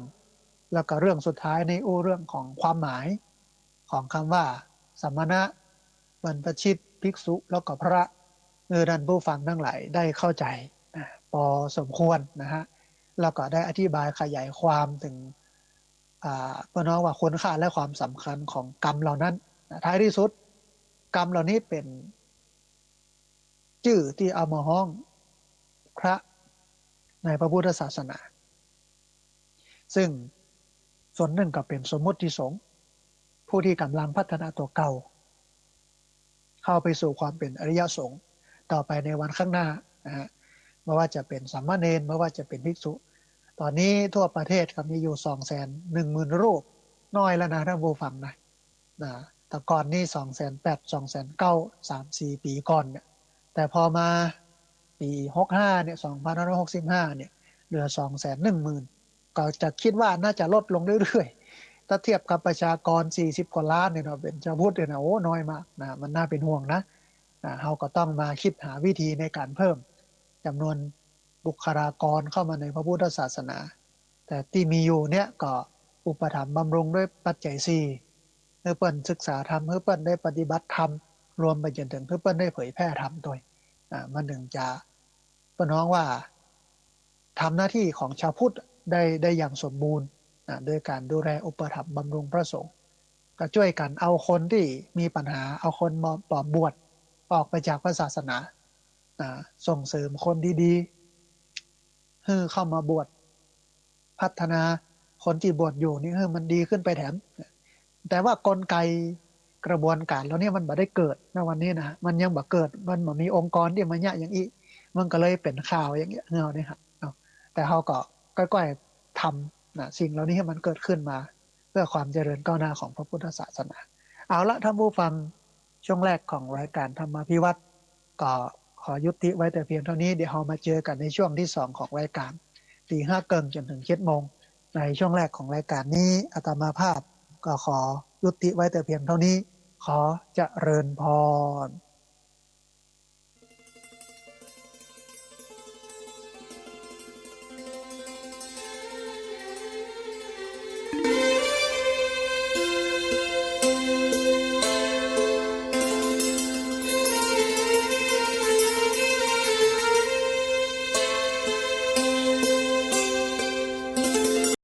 แล้วก็เรื่องสุดท้ายในอู้เรื่องของความหมายของคำว่าสมณะ บรรพชิต ภิกษุ แล้วก็พระ เออ ท่านผู้ฟังทั้งหลายได้เข้าใจ๋นะ ปอสมควรนะฮะ แล้วก็ได้อธิบายขยายความเถิง อ่า เปิ้นฮ้องว่าคุณค่าและความสำคัญของกรรมเหล่านั้นนะ ท้ายตี้สุด กรรมเหล่านี้เป๋นจื้อตี้เอามาฮ้องพระในพระพุทธศาสนา ซึ่ง ส่วนนึ่งก็เป๋นสมมุติสงฆ์ ผู้ตี้ก่ำลังพัฒนาตั๋วเก่า เข้าไปสู่ความเป๋นอริยสงฆ์ต่อไปในวันข้างหน้านะฮะ บ่ว่าจะเป๋นสามเณร บ่ว่าจะเป๋นภิกษุ ต๋อนนี้ทั่วประเทศก็มีอยู่สองแสนหนึ่งหมื่นรูป น้อยแล้วนะท่านผู้ฟังนะ นะ แต่ก่อนนี้สองแสนแปด สองแสนเก้า สามสี่ปี๋ก่อนเนี่ย แต่พอมาปี๋หกห้าเนี่ย สองพันห้าร้อยหกสิบห้าเนี่ย เหลือสองแสนหนึ่งหมื่น ก็จะกึ๊ดว่าน่าจะลดลงเรื่อยๆ ถ้าเทียบกับประชากรสี่สิบกว่าล้านเนี่ยเนาะ เป๋นจาวพุทธเนี่ยนะ โอ้ น้อยมากนะ มันน่าเป๋นห่วงนะ นะ เฮาก็ต้องมากึ๊ดหาวิธีในก๋านเพิ่มจ๋ำนวนบุคลากรเข้ามาในพระพุทธศาสนา แต่ตี้มีอยู่เนี่ยก็อุปถัมภ์บำรุงด้วยปัจจัยสี่ หื้อเปิ้นศึกษาธรรม หื้อเปิ้นได้ปฏิบัติธรรม รวมไปจ๋นเถิงหื้อเปิ้นได้เผยแผ่ธรรมตวย อ่า มันเถิงจะ เปิ้นฮ้องว่าทำหน้าตี้ของจาวพุทธได้ ได้อย่างสมบูรณ์ อ่า โดยก๋านดูแลอุปถัมภ์บำรุงพระสงฆ์ ก็จ้วยกั๋นเอาคนตี้มีปัญหา เอาคนมาปลอมบวชออกไปจากพระศาสนา อ่า ส่งเสริมคนดีๆ หื้อเข้ามาบวช พัฒนาคนตี้บวชอยู่นี่หื้อมันดีขึ้นไปแถม แต่ว่ากลไกกระบวนก๋านเหล่านี้มันบ่ได้เกิดนะวันนี้นะ มันยังบ่เกิด มันบ่มีองค์กรตี้มาเยียะอย่างอี้ มันก็เลยเป๋นข่าวอย่างเงี้ย เฮาเนี่ยครับเนาะ แต่เฮาก็ก้อยๆ ทำนะ สิ่งเหล่านี้หื้อมันเกิดขึ้นมา เพื่อความเจริญก้าวหน้าของพระพุทธศาสนา เอาละท่านผู้ฟัง ช่วงแรกของรายการธรรมาภิวัตน์ ก็ขอยุติไว้แต่เพียงเท่านี้ เดี๋ยวเฮามาเจอกั๋นในช่วงตี้สองของรายก๋าน ตีห้าเกิ่งจ๋นเถิงเจ็ดโมง ในช่วงแรกของรายก๋านนี้ อาตมาภาพก็ขอยุติไว้แต่เพียงเท่านี้ ขอเจริญพร